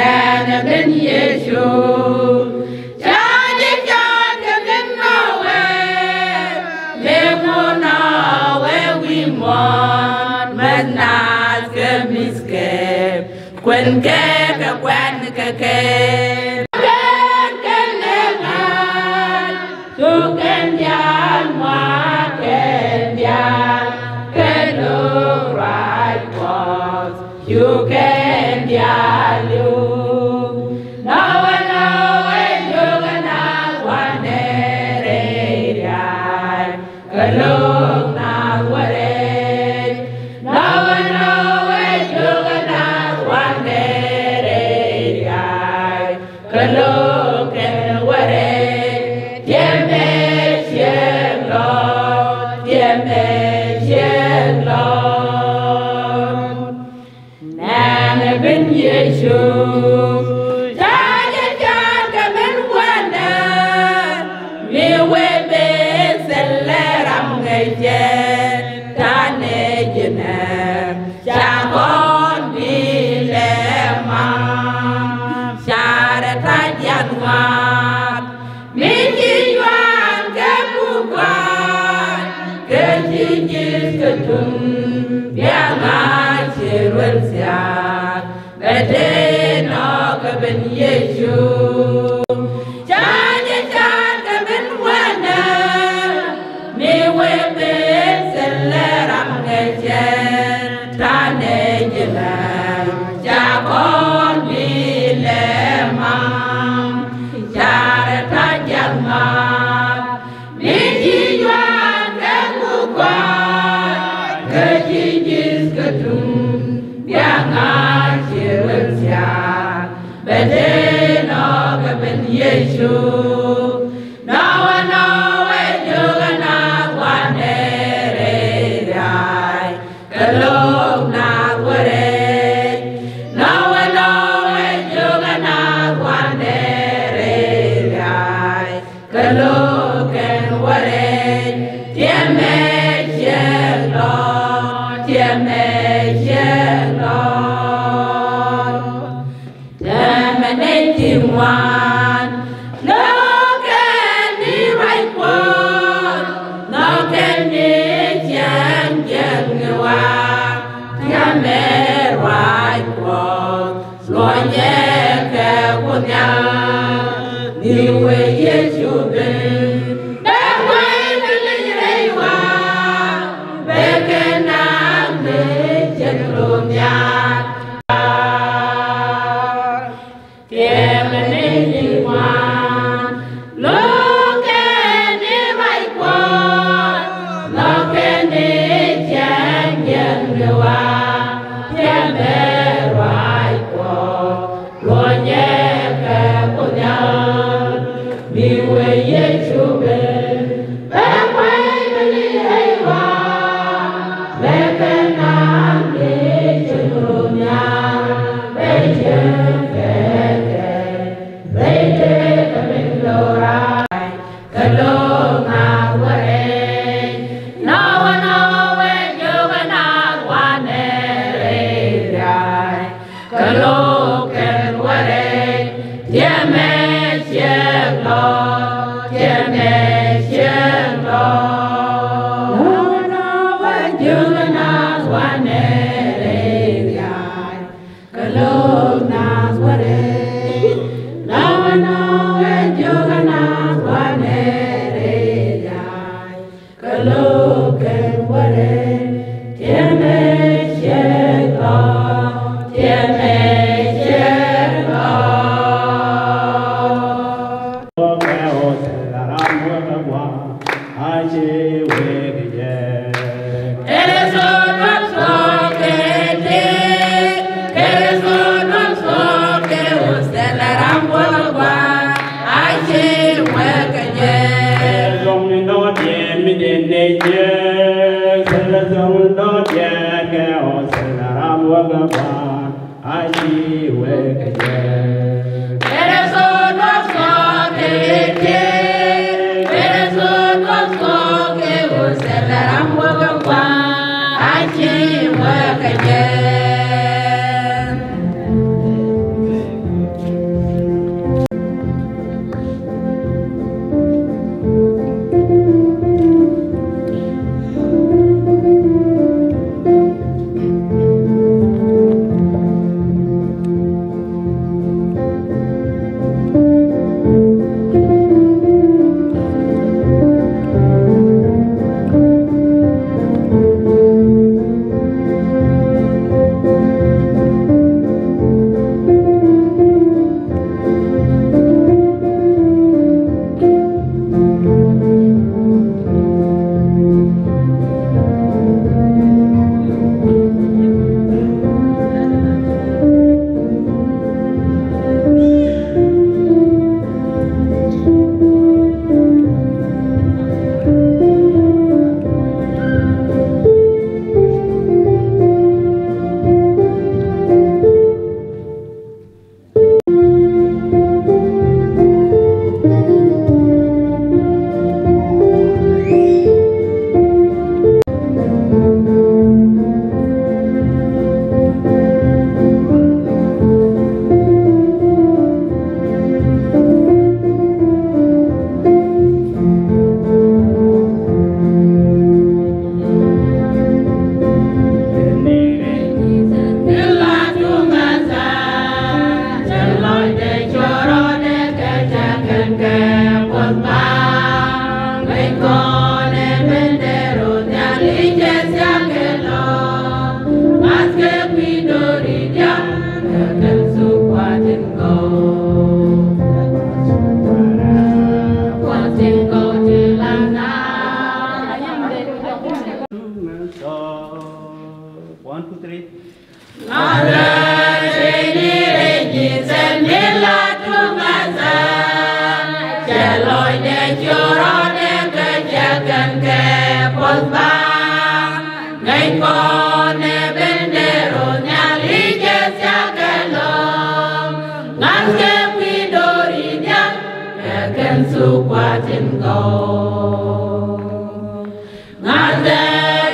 Ɛn ɛ ben Yecu. Ca jɛ ca̱a̱t kɛ min nɔ wee, mi ŋun nɔ wee wi̱i̱ muɔ̱ɔ̱n, mɛth naath kɛ mi̱thkɛ, kuɛn kɛ kɛ kuɛn kɛ kɛ. Kɛ kɛ lɛ ŋa̱c, cu kɛn diaal ŋuak kɛn diaal, kɛ lo̱k ruac Kuɔth. Cu kɛn diaal yuk. Nɔwɛ, nɔwɛ, jukɛ naath wanɛ rɛy ria̱a̱y, kɛ lo̱k naath wä rɛc. Nɔwɛ, nɔwɛ, jukɛ naath wanɛ rɛy ria̱a̱y, kɛ lo̱k kɛn wä rɛc. Tiɛmɛ ciɛŋ Lɔɔd, tiɛmɛ ciɛŋ Lɔɔd. Nɛnɛ ben Yecu. Ca jɛ ca̱a̱t kɛ min wanɛ, mi wee ben thilɛ ram ŋäcɛ, ta̱nɛ ji̱nɛ, ca kɔn bi lɛ mam. Carɛ ta̱ jiath ŋuak, mi ci Yuan kɛ ku kua̱a̱c, kɛ ci ji̱th kɛ tum, bia ŋa̱c ci ruel thia̱a̱k, bɛ tëë nɔ kɛ ben Yecu. Ca jɛ ca̱a̱t kɛ min wanɛ, mi wee ben thilɛ ram ŋäcɛ, ta̱nɛ ji̱nɛ, ca kɔn bi lɛ mam. Carɛ ta̱ jiath ŋuak, mi ci Yuan kɛ ku kua̱a̱c, kɛ ci ji̱th kɛ tum, bia ŋa̱c ci ruel thia̱a̱k, bɛ tëë nɔ kɛ ben Yecu. Nɔwɛ, nɔwɛ, jukɛ naath wanɛ rɛy ria̱a̱y, kɛ lo̱k naath wä rɛc. Nɔwɛ, nɔwɛ, jukɛ naath wanɛ rɛy ria̱a̱y, kɛ lo̱k kɛn wä rɛc. Tiɛmɛ ciɛŋ Lɔɔd, tiɛmɛ ciɛŋ Lɔɔd. Tɛmɛ nɛy ti ŋuan, lo̱kɛ ni ruac Kuɔth, lo̱kɛ ni cieŋ jiɛn ni wa. Tɛmɛ ruac Kuɔth, luɔnyɛ kɛ Kuoth Nhial, ni wee Yecu ben. Bɛ kuay bi leny rɛy wa, bɛ kɛ naŋ ni cieŋ Kuoth Nhial. Tiɛmɛ ni ti ŋuan, lo̱kɛ ni ruac Kuɔth, lo̱kɛ ni cieŋ jiɛn ni wa. Tiɛmɛ ruac Kuɔth, luɔnyɛ kɛ Kuoth Nhial, bi wee Yecu ben. Bɛ kuay bi leny rɛy wa, bɛ kɛ naŋ ni cieŋ Kuoth Nhial, bɛ cieŋ kɛ kɛ, bɛ tëë kɛ min lo̱ra. Kɛ lo̱k naath wä rɛy, nɔwɛ, nɔwɛ, jukɛ naath wanɛ rɛy ria̱a̱y. Kɛ lo̱k kɛn wä rɛy, tiɛmɛ ciɛŋ Lɔɔd, tiɛmɛ ciɛŋ Lɔɔd. Nɔwɛ, nɔwɛ, jukɛ naath wanɛ rɛy ria̱a̱y. Kɛ lo̱k naath wä rɛy, nɔwɛ, nɔwɛ, jukɛ naath wanɛ rɛy ria̱a̱y. Kɛ lo̱k kɛn wä rɛy, tiɛmɛ ciɛŋ Lɔɔd, tiɛmɛ ciɛŋ Lɔɔd. A ci wek jɛ. Kɛrɛso duɔl sɔɔkɛ tëë, Kɛrɛso duɔl sɔɔkɛ wä thilɛ ram wä gua, a ci wek jɛ. Kɛrɛso mi dɔ̱ŋ diɛ mi dee nɛ jɛ, Kɛrɛso mi dɔ̱ŋ diɛ kɛ wä thilɛ ram wä gua. A ci wek jɛ. Kɛrɛso duɔl sɔɔkɛ tëë, Kɛrɛso duɔl sɔɔkɛ wä thilɛ ram wä gua, a ci wek jɛ. Lɔcdɛ ciöt rɔɔdɛ kɛ cɛ kɛn kɛ puɔ̱th baaŋ. Ŋäc kɔn ɛ ben dee ro̱o̱ nhial i̱ cɛ thia̱k kɛ lo̱o̱ŋ. Ŋa̱thkɛ kui̱ do̱ri diaal kɛ kɛn thuk kua̱r tin gɔw. Ŋa̱thɛ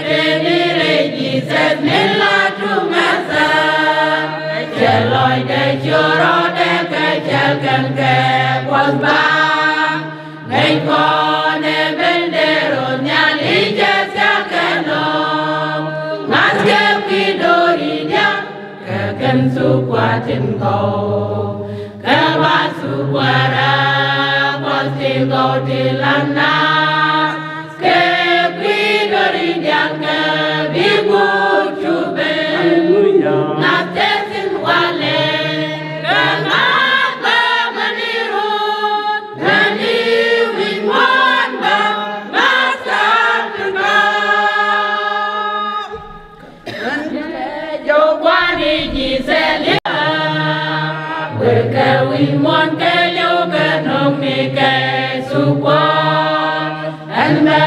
kɛ ni rɛy Jesus min la tuk ŋa̱thä. Cɛ lɔcdɛ ciöt rɔɔdɛ kɛ cɛ kɛn kɛ puɔ̱th baaŋ. Ŋäc kɔn ɛ ben dee ro̱o̱ nhial i̱ cɛ thia̱k kɛ lo̱o̱ŋ. Ŋa̱thkɛ kui̱ do̱ri diaal kɛ kɛn thuk kua̱r tin gɔw. Kɛ ba thuk kua̱r ɛ kua̱r tin gɔw ti la naath. Kɛ kui̱ do̱ri diaal kɛ bi guut cu ben. Ŋa̱th tɛth in walɛ kɛ ŋa̱th bä mäni rut. Mäni wi̱c muɔ̱ɔ̱n bä ŋa̱th kɛ Africa. Jɔw kuan i̱ Jesus liak. Wekɛ wi̱i̱ muɔ̱ɔ̱n kɛɛliw kɛ nööŋni kɛ thuk Kuɔth. Ɛn bɛ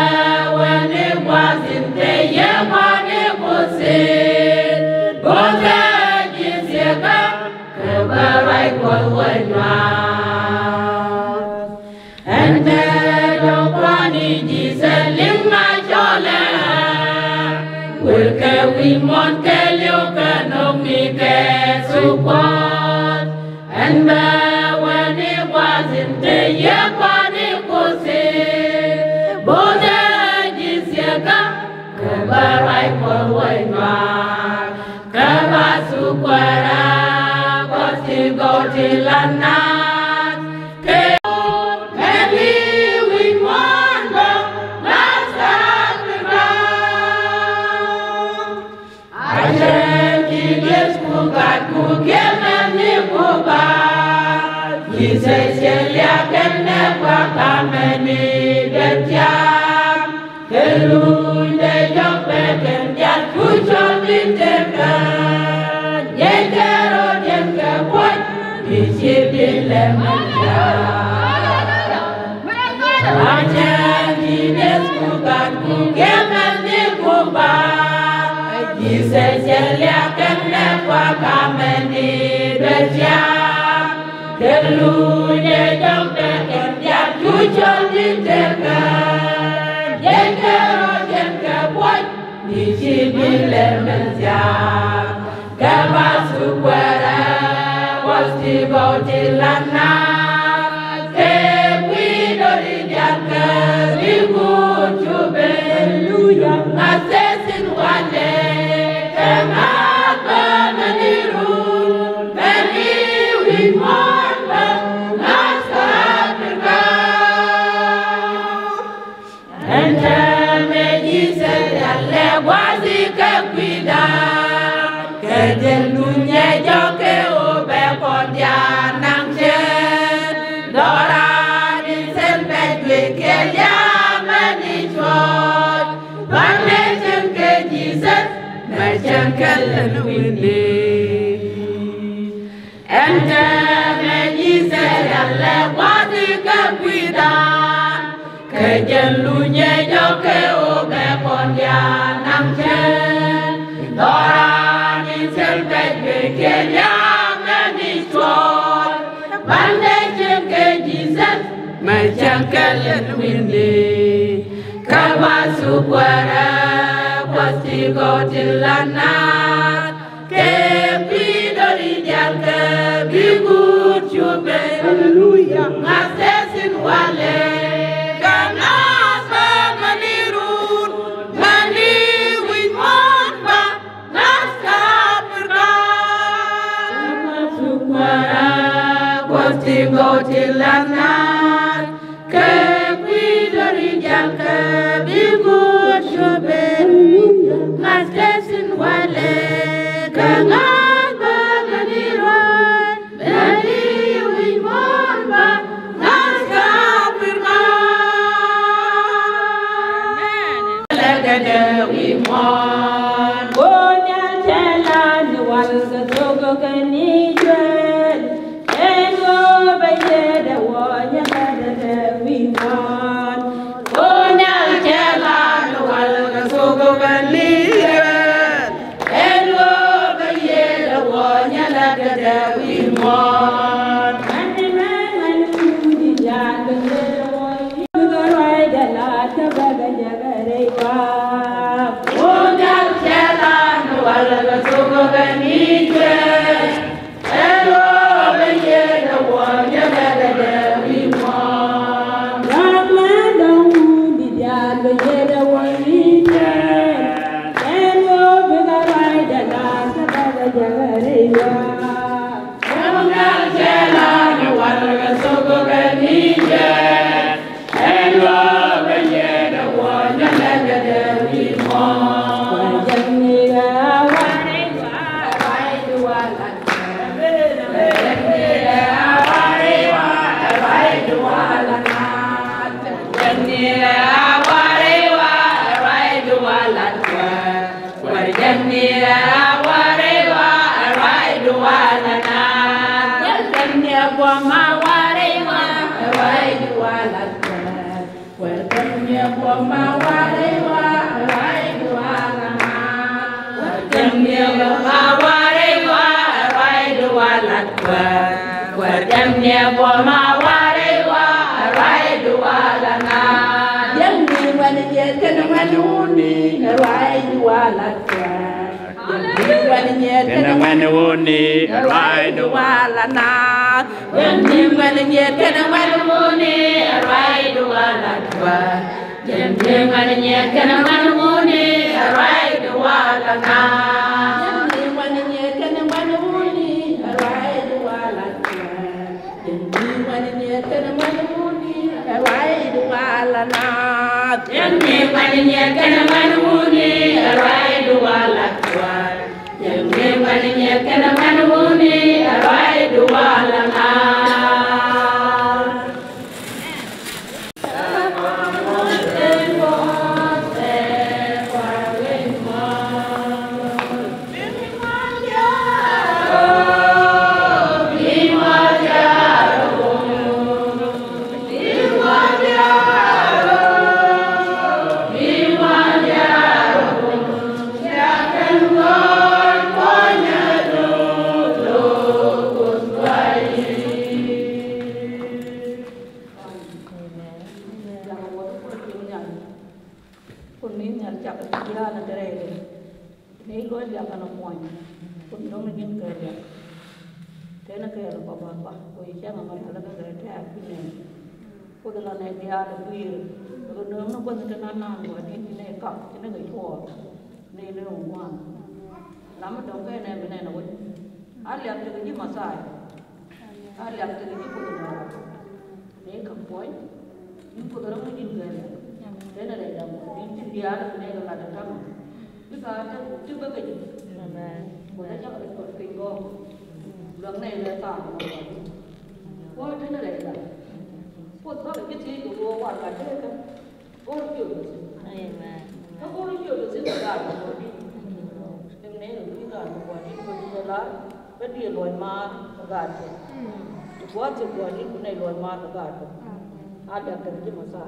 wä ni gua̱a̱th in te yɛ kuan i̱ Kuoth thi̱n. Bo̱o̱thɛ Jesus kɛ bä ruac Kuɔth wä nyuath. Ɛn te jɔw kuan i̱ Jesus liŋ a cɔlɛ. Wekɛ wi̱i̱ muɔ̱ɔ̱n kɛɛliw kɛ nööŋni kɛ thuk Kuɔth. Ɛn bɛ wä ni gua̱a̱th in te yɛ kuan i̱ Kuoth thi̱n. Bo̱o̱thɛ Jesus kɛ bä ruac Kuɔth wä nyuath. Kɛ ba thuk kua̱r ɛ kua̱r ti gɔw ti la naath. Kɛ mɛni wi̱i̱ muɔ̱ɔ̱n bä ŋa̱th kɛ Africa. A cäŋ ti dieth ku gat ku kiɛ mɛni ku ba. Jesus cɛ liak kɛn nɛ kua̱r ka mɛni dee tiam. Kɛ luny dee jɔk bɛ kɛn diaal cu cɔl ni tekɛ. Jɛn kɛ rɔ̱diɛn kɛ puɔ̱ny bi ci bi lɛ mɛ diaal. A cäŋ ti dieth ku gat ku kiɛ mɛni ku ba. Jesus cɛ liak kɛn nɛ kua̱r ka mɛni dee tiam. Kɛ luny ɛ jɔk bɛ kɛn diaal cu cɔl ni tekɛ. Jɛn kɛ rɔ̱diɛn kɛ puɔ̱ny bi ci bi lɛ mɛ thia̱a̱ŋ. Kɛ ba thuk kua̱r ɛ kua̱r ti gɔw ti la naath. Kɛ kui̱ do̱ri diaal kɛ bi guut cu ben. Aleluya. Ŋa̱th tɛth in walɛ kɛ ŋa̱th bä mäni rut. Mɛni wi̱i̱ muɔ̱ɔ̱n bä ŋa̱th kɛ Africa. Ɛn täämɛ Jesus rial lɛ gua̱a̱th i̱ kɛ kui̱dan. Kɛ jɛn duŋ ɛ jɔk kɛ ɣöö bɛ kɔn diaal naŋ cɛn. Dhɔran in thil bɛ juey kɛ lia̱a̱ mɛni cuɔ̱ɔ̱c. Banɛ cieŋ kɛ Jesus mɛ cieŋ kɛ lɛl wi̱ni. Ɛn täämɛ Jesus rial lɛ gua̱a̱th i̱ kɛ kui̱dan. Kɛ jɛn luny ɛ jɔk kɛ ɣöö bɛ kɔn diaal naŋ cɛn. Dhɔran in thil bɛ juey kɛ lia̱a̱ mɛni cuɔ̱ɔ̱c. Banɛ cieŋ kɛ Jesus mɛ cieŋ kɛ lɛl wi̱ni. Kɛ ba thuk kua̱r ɛ kua̱r ti gɔw ti la naath. Kɛ kui̱ do̱ri diaal kɛ bi guut cu ben. Aleluya. Ŋa̱th tɛth in walɛ kɛ ŋa̱th bä mäni rut. Mɛni wi̱i̱ muɔ̱ɔ̱n bä ŋa̱th kɛ Africa. Kɛ ba thuk kua̱r ɛ kua̱r ti gɔw ti la naath. Kɛ kui̱ do̱ri diaal kɛ bi guut cu ben. Ŋa̱th tɛth in walɛ kɛ ŋa̱th bä mäni rut. Mɛni wi̱i̱ muɔ̱ɔ̱n bä ŋa̱th kɛ Africa. Lɛ kɛ dee wi̱i̱ muɔ̱ɔ̱n. Go̱o̱r nhial cɛ la ni wal kɛ thok kɛ ni juɛl. Ɛn ɣöö bɛ yɛ dee wä nyɛ kɛ dee dee Kɛnɛ ŋuɛ̈ni wuni ruac di wala naath. Kɛnɛ ŋuɛ̈ni wuni ruac di wala naath. Jɛn ni ŋuɛ̈ni nyiet kɛnɛ ŋuɛ̈ni wuni ruac di wala naath. Jɛn ni ŋuɛ̈ni nyiet kɛnɛ ŋuɛ̈ni wuni ruac di wala naath. Jɛn ni ŋuɛ̈ni nyiet kɛnɛ ŋuɛ̈ni wuni ruac di wala naath. Jɛn ni ŋuɛ̈ni nyiet kɛnɛ ŋuɛ̈ni wuni ruac di wala naath. Jɛn ni ŋuɛ̈ni nyiet kɛnɛ ŋuɛ̈ni wuni ruac di wala naath. Jɛn ni ŋuɛ̈ni nyiet kɛnɛ ŋuɛ̈ni wuni ruac di wala naath. Amen. Amen. Kun ni nhial cak diaal ni te rɛy rɛy. Ni luɔc liak kɛnɛ puɔ̱ny. Kun dɔ̱ŋ ni ji̱n kɛ liak. Tënɛ kɛɛl kɔ ba ba. Kɔ yi cäŋ ɛmɔ liak lɛ kɛ kɛ tɛ̈ɛ̈k bi nɛn. Kuoth la nɛy diaal ɛ guiir. Kɛ nööm ni gua̱th ti nan naan gua̱di̱n ti nɛy kap ti ni kɛ cuɔɔr. Ni lëë ŋuan. Lam mi dɔ̱ŋ kɛ nɛn bi nɛn ɛ wec. A liak tekɛ ji̱ Mɛthia. A liak tekɛ ji̱ Kuoth in rɔ. Ni kɛ puɔ̱ny. Ji̱ Kuoth rɔ mi ji̱n gɛn. Tënɛ rɛy dam. Ji̱n tin diaal bi nɛy kɛ lat ɛ tamɛ. Bikɛ a te ti bäkɛ ji̱. Amen. Kuoth a cakɛ rɔ cuɔt piny gɔɔk. Luäk nɛy lɛ thaak. Kuoth tënɛ rɛy dam. Kuoth bakɛ ji̱ thiec kɛ ɣöö war gat tekɛ. Go̱r jiök kɛ thi̱n. Amen. Kä go̱r jiök kɛ thi̱n kɛ gaat kɛ gua̱di̱n. Ɛn nɛy rɔ luc gaat kɛ gua̱di̱n kɛ ji̱ lar kä diɛ luɔc maar kɛ gaat kɛ. Kɛ gua̱a̱th kɛ gua̱di̱n kɛ nɛy luɔc maar kɛ gaat kɛ. A liak kɛn ji̱ Mɛthia.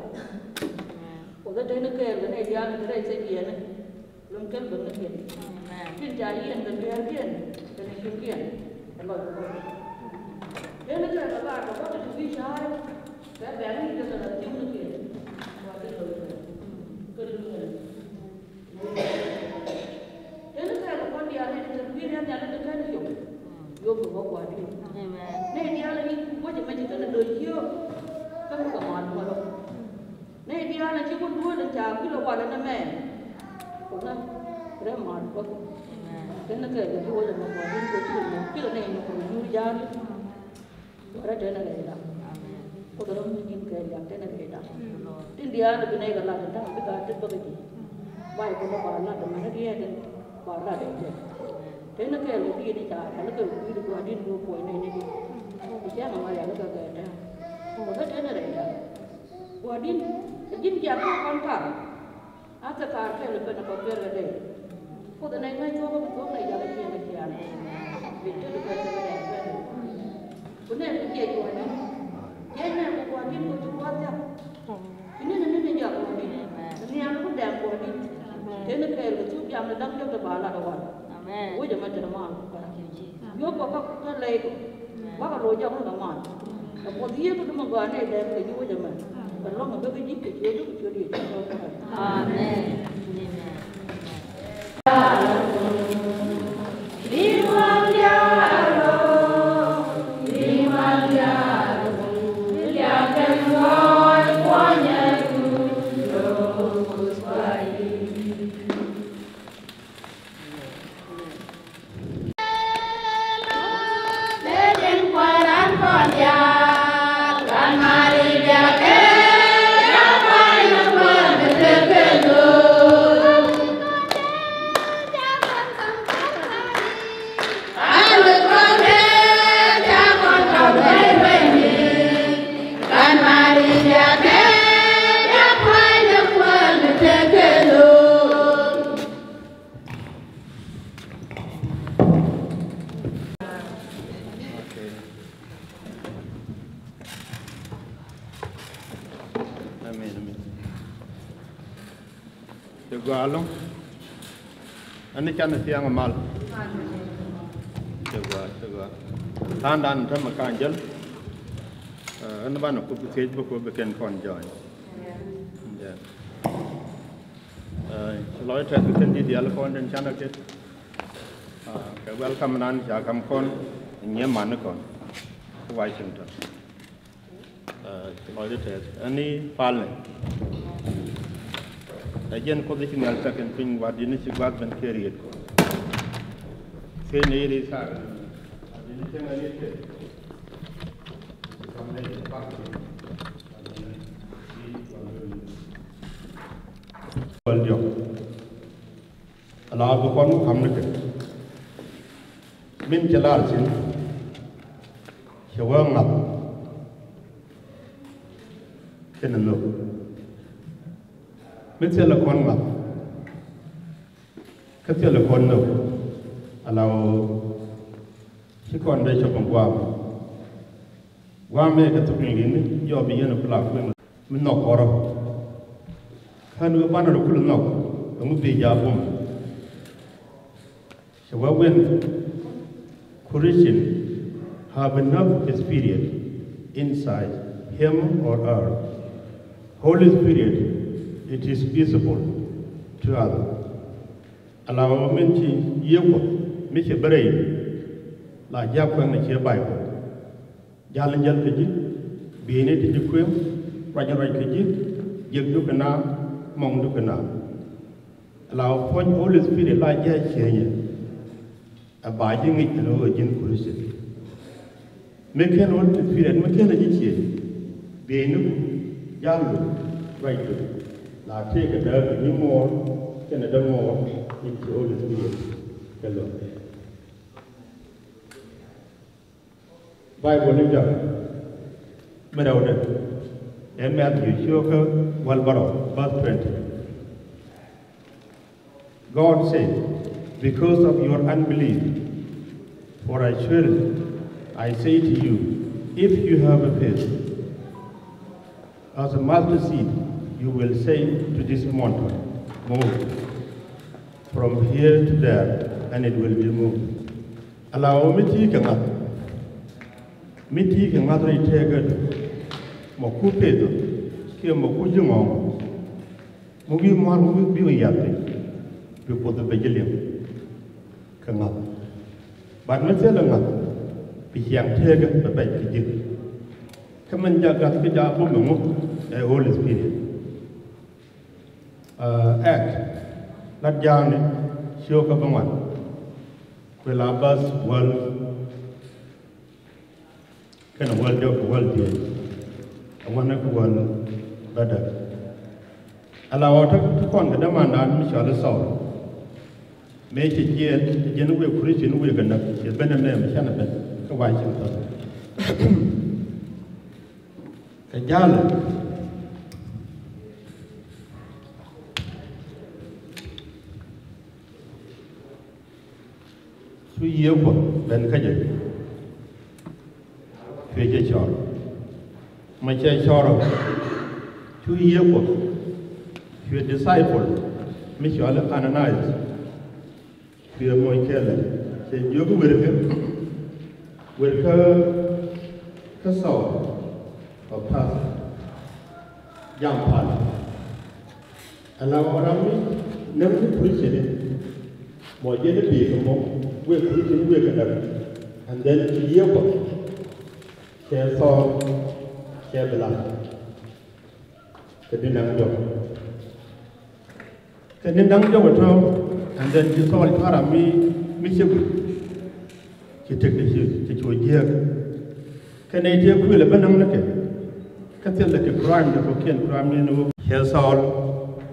Amen. Kuoth ɛ tëni kɛɛl kɛ nɛy diaal ni kɛ rɛy thiec yɛn. Lun kel bäknikiɛn. Amen. Tin ca yiɛn kɛ dueerkiɛn kɛnɛ ciötkiɛn. Ɛ lɔc kɛ Kuoth. Tëni kɛɛl kɛ gaat kɛ gua̱di̱n ti wi̱i̱ ca̱a̱r. Kɛ bɛ̈n ni jɛ kɛ la thi̱n ni kiɛ. Wa ti lo̱c kɛ. Kɛ ni ŋi̱n. Tëni kɛ kɛ kɔn diaal ni kɛ kui̱ ni nhial ni kɛ ni yom. Yom kɛ bä wa ti. Amen. Ni diaal ni wä jɛ mɛ ci kɛ ni lo̱c yom. Kɛ ni kɛ mal mɔ lɔ. Ni diaal ni ci wä duel ni ca kui̱ lɔ wa lɛ ni mɛ. Kɔ na rɛ mal bä. Amen. Tëni kɛ kɛ ci wä jɛ mɛ wa ti kɛ ci lɔ mɛ ci lɔ ni ni kɛ ni nyuur jaal. Wärä tënɛ rɛyda. Amen. Kuoth rɔ mi ji̱n kɛ liak tënɛ rɛyda. Amen. Tin diaal bi nɛy kɛ lat in ta̱a̱ bikɛ a tet bäkɛ ji̱. Ba̱a̱c kuoth rɔ ba lat in mɛn riɛt in ba lat in jɛ. Tënɛ kɛɛl kɛ diet in ca kɛn kɛ kui̱ di gua̱a̱r di̱t in wä puɔ̱ny nɛy ni di̱t. Bi cäŋ ɛmɔ rial kɛ kɛ tɛ̱̈ɛ̱̈. Wärä tënɛ rɛyda. Gua̱a̱r di̱t in ji̱n jiak kɛ kɔn kar. A thɛ kaar kɛl pen a kɔ kuɛɛr kɛ dee. Kuoth ɛ nɛy ŋäc thuɔ̱k kä bi thuɔ̱k nɛy jakä ciëŋ kɛ ciaŋ. Bi tet kɛ thɛ kɛ dee kuɛɛr. Ku nɛy bi jiɛc gua̱a̱r di̱t. Jiɛc nɛy ku gua̱a̱r di̱t ku ci gua̱a̱r thia̱k. Ci ni̱n ni̱n jak gua̱a̱r di̱t. Nhial ku dɛm gua̱a̱r di̱t. Tëë ni kɛɛl kɛ thuk jam ni da̱ŋ diɔ̱k te ba lat ɛ wal. Amen. Wec ɛmɛ te mal. Yop kɔ kä lɛy kɔ. Bakɛ loc jɔk ni kɛ mal. Kɛ puɔth yiëë kä ti mɛ gɔaa nɛy dɛɛk kɛ ji̱ wec ɛmɛ. Kɛ lɔ̱ŋ ɛ bek ji̱ kɛ ciöt kɛ ciöt Yecu. Amen. Amen. Amen, amen. Cɛ gɔaa ɛlɔ̱ŋ. Ɛn ni canɛ thiaŋ mal. Cɛ gɔaa, cɛ gɔaa. Ta̱a̱ŋdan tämɛ ka̱n jäl. Ɛn banɛ kup thiec bä kup bi kɛn kɔn join. Cɛ lɔc tɛth bi kɛn di̱t diaal kɔn den canɛ ket. Kɛ welcome nan ca kam kɔn nyiɛ man ni kɔn Washington. Lɔcdä tɛth ɛn ni palnɛ. Ɛ jɛn Kuoth ci nhial tɛk in piny, wat di̱t ni ci gua̱th ben kɛ riet kɔ. Thiecnɛ yet i̱ thaak, wat di̱t ni cäŋ ɛ riet kɛ. Ci kam nɛ ci pak ci. Wäl diɔ̱k. Ala bi kɔn wä ka̱m ni kɛ. Min cɛ lar thi̱n cɛ wee ŋa̱th kɛnɛ nhök. Mi thilɛ kɔn ŋa̱th kä thilɛ kɔn nhök, ala ɣöö ci kɔn dee cop in gua̱a̱m. Gua̱a̱m mëë kɛ thok in li̱ni jɔɔk bi yɛn ɛ kula kueŋ. Mi nhɔk kɔrɔ. Kä ni wä banɛ rɔ kul nhɔk, ɛŋu bi jaak bum. Cɛ wee wen, Christian have enough spirit inside him or her. Holy Spirit, it is visible to us. Ala ɣöö min ci Yiëë Kuɔth mi cɛ ben rɛy la jiak kuɛŋ ni ciɛ Baibol. Jal in jäl kä ji̱, bieyni ti ji̱ kuëëm, ruac in ruac kä ji̱, jiäkdu kɛ naath, mɔŋdu kɛ naath. Ala ɣöö puɔ̱ny Holy Spirit la ji̱ a ciënyɛ. Ɛ ba ji̱ ŋic ɛn ɣöö ji̱n Christian. Mi ken Holy Spirit mi ken a ji̱ ciëny, bieyniku, jaldu, ruacdu, la tëëkɛ dääk kɛ ji̱ muɔɔr kɛnɛ dämuɔɔr in ci Holy Spirit kɛ lo̱k. Baibol ni jɔak mi rɛwdɛ ɛ Matthew ciökä wäl bärɔw, verse twenty. God said, "Because of your unbelief, for assuredly I say to you, if you have a faith as a mustard seed, you will say to this mountain, 'Move from here to there,' and it will be moved." Ala ɣöö mi ti kɛ ŋa̱th, mi ti kɛ ŋa̱th rɛy tëëkädu, mɔ ku peth kiɛ mɔ ku ji̱ ŋɔ̱ɔ̱ŋ, mɔ wi̱i̱ mua̱r mɔ wi̱i̱ bi wi̱i̱ yath piny, bi Kuoth bɛ ji̱ liŋ kɛ ŋa̱th. But mi thilɛ ŋa̱th, bi ciaŋ tëëkä bɛ bɛc kɛ ji̱. Kä min jak gath kä jak bum ɛŋu? Ɛ Holy Spirit. Act, lat ja̱a̱ŋni ciökä bäŋuan, kuɛ la bäth wäl kɛnɛ wäl diɔk kɛ wäl dhiec, a wänɛ kɛ wäl bädäk. Ala ɣöö te kɔn kɛ dämandan mi cɔal i̱ Thɔɔl. Mëë cɛ jiɛɛn, cɛ jiɛɛn wëë Christian wëë kɛ näk, cɛ ben ɛmɛ mi canɛ ben kä Washington. Kɛ ja̱a̱lɛ cu Yiëë Kuɔth ben kä jɛ. Cuɛ jɛ cɔɔr. Mɛ cɛ cɔɔr ɔ. Cu Yiëë Kuɔth. Cuɛ disciple mi cɔal i̱ Ananias. Cuɛ moc kɛɛlɛ. Cɛ jiök werkɛ. Werkɛ kä Saul of Tarsus. Jam pal. Ala ɣöö ram mi näk ni Christian, mɔ jɛn i̱ bi̱i̱ kɛ mɔ wëë Christian wëë kɛ näk. And then ci Yiëë Kuɔth cɛ Thɔɔl cɛ bi la̱t kɛ ni naŋ jɔk. Kɛ ni naŋ jɔk ɛ tɔ̱, and then ci Thɔɔl cua ram mi, mi ciek. Ci tëk ti ci, ci cu jiääk. Kɛ nɛy tëë kuël ɛ bä näŋ ni kɛ. Kä thilɛ kɛ crime ni kɔ̱kiɛn crime ni ni wä. Cɛ Thɔɔl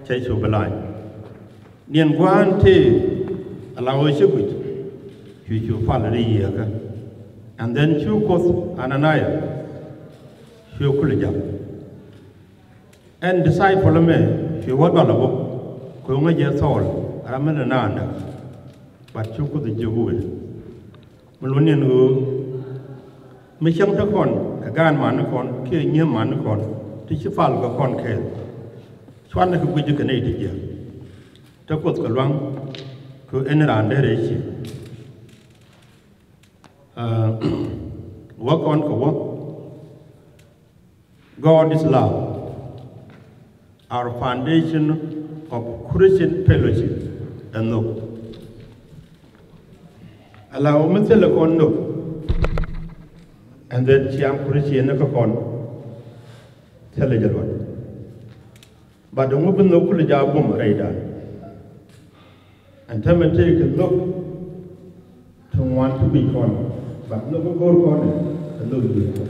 cɛ cu bi lany. Niɛn gua̱a̱n tëë ala ɣöö ci guic. Cu cu pal ri Yiëëkä. And then cu Kuoth Ananias. Cu kul jam. Ɛn disciple ɛmɛ cuɛ wä dhɔl ɛ bä, kɛ ɣöö ŋäc jɛ Thɔɔl ram mi ni naandä. But cu Kuoth jiök wëë. Mi luɔ̱n ni ɛn ɣöö mi cäŋ te kɔn kɛ gaan mani kɔn kiɛ nyiee mani kɔn, Ti ci pal kɛ kɔn kɛɛl. Cuanɛ kɛ guic kɛ nɛy ti jiäk. Te Kuoth kɛ luaŋ kɛ ɛn raan derɛ ci. Wä kɔn kɛ wä. God is love. Our foundation of Christian fellowship. Ɛ nhök. Ala wä mi thilɛ kɔn nhök. And then ciaŋ Christian ni kä kɔn thilɛ jɛ luɔt. But ŋu bi nhök kulɛ jaa bum rɛydan. Ɛn tämɛ tëëkɛ nhök ti ŋuan ti bic kɔn. But nhök kä go̱o̱r kɔn ɛ nhök ji̱ kɔn.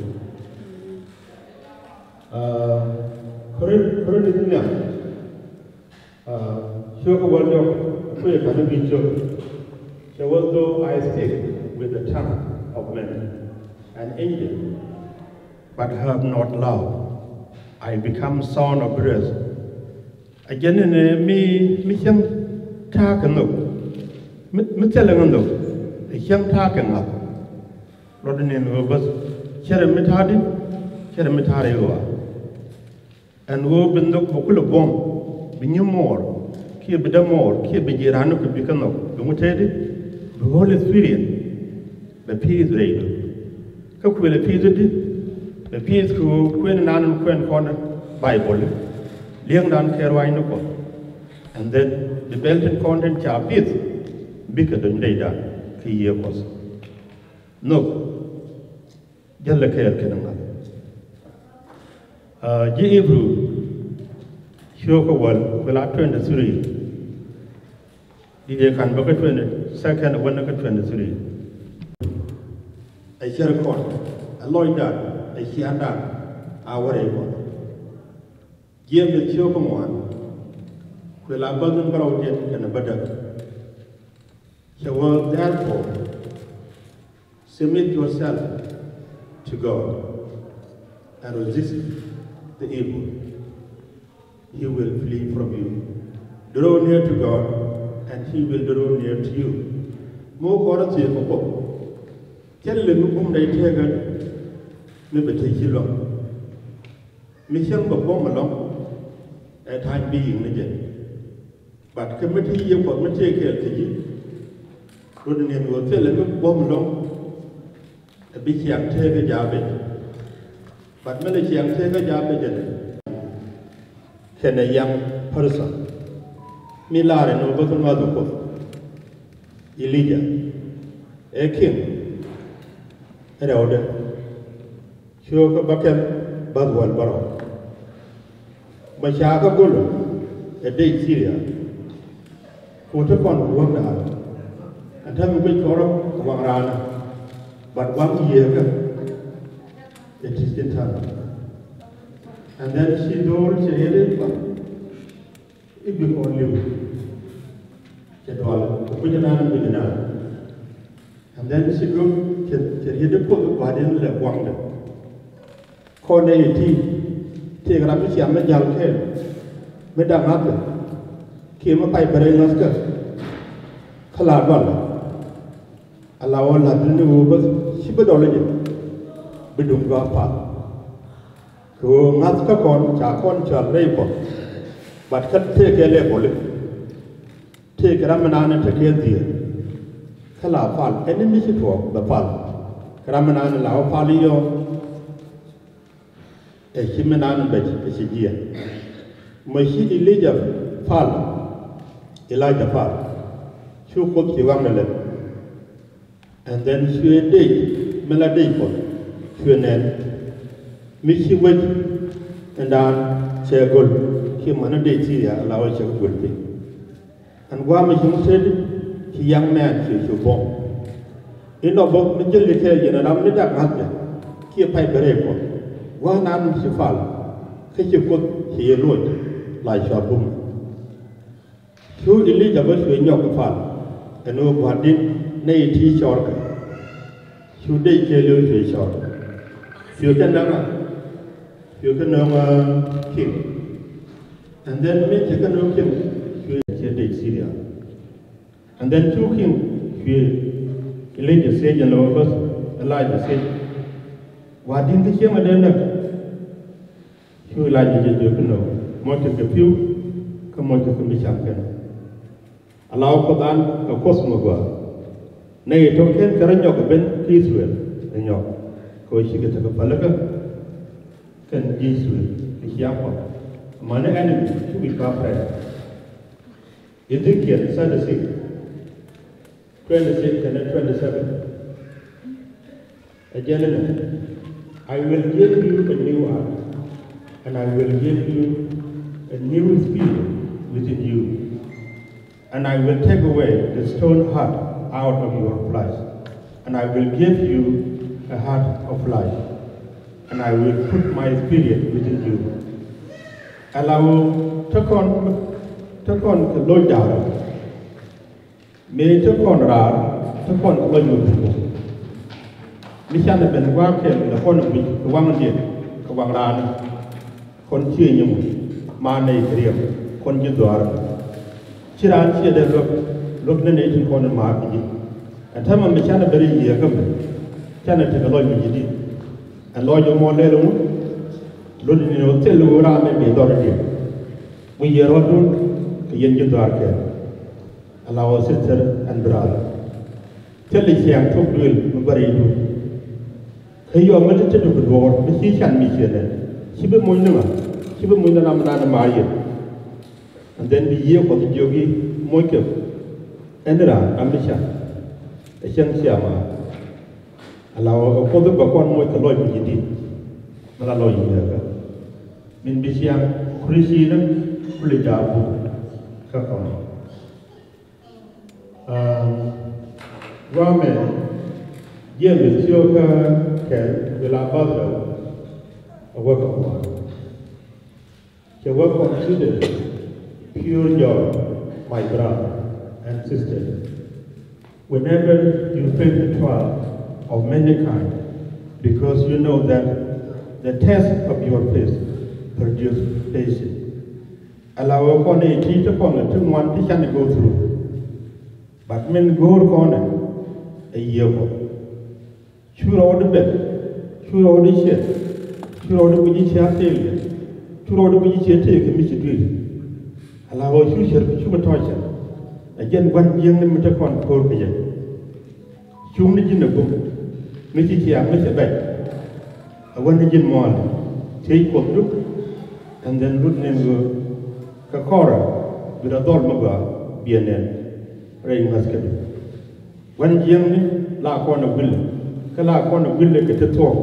Kɔrɛ kɔrɛ di nhiam. Ciökä wäl jɔk kui̱ ka̱n bi ciök. Cɛ wä, though I speak with the tongue of men and angel, but have not love, I become sound of brass. A jɛn ni mi mi cäŋ ta̱a̱ kɛ nhök. Mi mi thilɛ ŋä nhök. A cäŋ ta̱a̱ kɛ ŋa̱th. Rɔɔdɛ ni ɣöö bäth cärɛ mi ta̱a̱ di cärɛ mi ta̱a̱ rɛy ɣɔaa. Ɛn ɣöö bi nhök bɛ kulɛ buɔ̱m bi nyi muɔɔr kiɛ bi däk muɔɔr kiɛ bi ji̱ raan kɛ bi kä nhök bi ŋu tëëdi bi Holy Spirit bɛ peace rɛy nhök. Kä kuël ɛ peace di bɛ peace kɛ ɣöö kuën nan in kuɛn kɔn Bible li̱eŋdan kɛ ruaacni Kuɔth. And then bi bɛl tin kɔn tin ca peace bikɛ dony rɛydan kɛ Yiëë Kuɔth. Nhök. Jäl lɛ kɛɛl kɛn ŋa̱th. Ji̱ Hebrew ciökä wäl kuɛ la twenty three. Di dee kan bä kä twenty second wänä kä twenty three. Ɛ cär kɔn ɛ lɔcdan ɛ ciaaŋdan a wä rɛy Kuɔth. James ciökä ŋuan kuɛ la bäth in bärɔwdiɛn kɛnɛ bädäk. Cɛ wä, therefore, submit yourself to God and resist the evil. He will flee from you. Draw near to God and he will draw near to you. Mi wä kɔrɛ thiee kɛ Kuoth. Cɛ lɛ mi bum rɛy tëëkä mi bɛ te ci luäŋ. Mi cäŋ bɛ buɔ̱m ɛlɔ̱ŋ ɛ ta̱ny bi yi̱k ni jɛ. But kä mi ti Yiëë Kuɔth mi tëë kɛɛl kɛ ji̱. Rut ni ɣöö thilɛ mi buɔ̱m ɛlɔ̱ŋ. Ɛ bi ciaŋ tëëkä jaabɛ. But mi lɛ ciaŋ tëëkä jaabɛ jɛ ni kɛnɛ young person mi laarɛ ni ɣöö bä kä ŋa̱th ɛ Kuoth. Elija ɛ king ɛ rɛwdɛ. Ciökä bäkɛl bäth wäl bärɔw. Bɛ ca kä gölä ɛ dec Syria. Ku te kɔn ku wäŋ daal. Ɛn täämɛ guic kɔn rɔ kɛ waŋ raanë. But waŋ Yiëëkä, it is internal. And then ci dho̱r cɛ yet in bä i̱ bi kɔn li̱w. Cɛ dual kɛ kui̱c ɛnan i̱ bi jɛ naan. And then ci gök cɛ cɛ riet i̱ Kuoth i̱ gua̱a̱r in lɛ gua̱ŋdɛ. Kɔn nɛy ti tëëkɛ ram mi ciam mi ja̱l kɛɛl mi da̱ŋ ŋa̱thkɛ kiɛ mi pay bɛ rɛy ŋa̱thkä. Kä la dual ala wä la̱th ni ɣöö bä ci bi dɔl jɛ bi duŋ gɔaa path. Kɛ ɣöö ŋa̱thkä kɔn ca kɔn cɔal rɛy Kuɔth. But kä tëëkɛ lɛ bɔli tëëkɛ ram mi naan tekɛ dhier. Kä la pal ɛn ni mi ci tuɔɔk bɛ pal. Kɛ ram mi naan la wä pal i̱ yɔɔ. Ɛ ci mi naan bɛc ɛ ci jiɛn. Mɛ ci Elija pal, Elija pal. Cu Kuoth ci waŋdɛ lɛ. And then cuɛ dec mi la dec Kuɔth cuɛ nɛn. Mi ci wec ɛn daan cɛ göl kiɛ mani dec Syria la wä cɛ kɛ göl piny. Ɛn gua̱a̱mɛ ci ŋutet ci yaŋ mɛn ci cu buɔ̱m. Inɔ bä mi jäl kɛ yɛn ram ni dak ŋa̱thkɛ kiɛ pay bɛ rɛy Kuɔth. Gua̱a̱ nan ci pal kä ci Kuoth ci yɛ luɔc la cua bum. Cu Elija bä cuɛ nyɔk pal ɛn ɣöö gua̱a̱r di̱t nɛy ti cɔɔrkɛ. Cu dec kɛɛliw cuɛ cɔɔr. Cuɛ kɛ naŋ a cuɛ kɛ nöŋ king. And then mi cɛ kɛ nöŋ king cuɛ cɛ dec Syria. And then cu king cuɛ Elija thiec ɛn lɛ wä bä Elija thiec. Gua̱a̱r di̱t kä ciemɛ dee näk. Cu Cu Ilaja jɛ jiök inɔ, moc kɛ kɛ pi̱w, kä moc kɛ kɛ mi cam kɛn. Ala wä Kuoth an, kɛ Kuoth mi gɔaa. Nɛy tɔ̱ /ken kɛ rɔ nyɔk ɛ ben kä Ithɛrɛl ɛ nyɔk, kɛ ɣöö cikɛ tekɛ pälikä kɛn ji̱ Ithɛrɛl kɛ ciaŋ Kuɔth. Amäni enemy ci wi̱c kɛ a pɛl. Ezekiel thirty-six, twenty-six kɛnɛ twenty-seven. Ɛ jɛn ɛnɛ, I will give you a new heart, and I will give you a new spirit within you, and I will take away the stone heart out of your flesh, and I will give you a heart of flesh, and I will put my spirit within you. Ala wä te kɔn, te kɔn kɛ loc da̱a̱r. Mëë te kɔn raar, te kɔn kɛ lɔc mi buk. Mi canɛ ben gua̱a̱th kɛl, la kɔn guic kɛ waŋdiɛn, kɛ waŋ raan. Kɔn ciëë nyimu, ma nɛy kɛ riɛm, kɔn ji̱ dhɔaar. Ci raan ciɛ dee luäk, luäk ni nɛy tin kɔn in ma̱a̱k ji̱. Ɛn täämɛ mi canɛ ben rɛy Yiëë kä mi, canɛ tekɛ lɔc mi ji̱ di̱t. Ɛn lɔc ɛmɔ lɛl ɛŋu? Luɔt ni ɣöö thil ɣöö raan mi bi dhɔr diɛn. Mi yiëë rɔ̱dun, kɛ yɛn ji̱ dhɔaar kɛl. Ala wä sister and brother. Thilɛ ciaŋ thok duël mi bä rɛydun. Kä yɔm mi te tetdu kɛ duɔ̱ɔ̱r mi ci can mi ciɛ nɛn. Ci bi moc ni ŋa? Ci bi moc ni ram mi naan ma yɛn. And then bi Yiëë Kuɔth jiök i̱ moc kɛ. Ɛn raan a mi can. Ɛ cäŋ cia ma. Ala wä kɛ Kuoth bä kɔn moc kɛ lɔc mi ji̱ di̱t. Mi la lɔc mi ɛ kɛ. Min bi ciaŋ Christian kulɛ jaak buk kä kɔn. Guamɛ, James cio̱o̱kä kɛl, will above them a work of God. Cɛ wä consider pure joy, my brother and sister, whenever you face the trial of many kind, because you know that the test of your faith produce patience. Ala wä kɔn i̱ ti ti kɔn ti ŋuan ti can go through. But min go̱o̱r kɔn ɛ Yiëë Kuɔth. Cu rɔɔdu bɛl, cu rɔɔdu ciɛ, cu rɔɔdu guic i̱ cia tëëk yɛ, cu rɔɔdu guic i̱ cia tëëk kɛ mi ci dui̱r. Ala ɣöö cu cär, cukɛ tɔ̱ɔ̱c cär. Ɛ jɛn gua̱n jiäkni mi te kɔn ko̱o̱r kɛ jɛ. Cuŋni ji̱n ɛ gup, mi ci ciaŋ mi cɛ bɛc. Ɛ wä ni ji̱n muɔ̱ɔ̱n, thiec Kuɔth duk, and then lut ni ɣöö kɛ kɔrɛ bi rɔ dhɔl mi gɔaa biɛ nɛn rɛy ŋäth kädu. Gua̱n jiäkni la kɔn ɛ gui̱lɛ, kä la kɔn ɛ gui̱lɛ kɛ ti thuɔ̱k.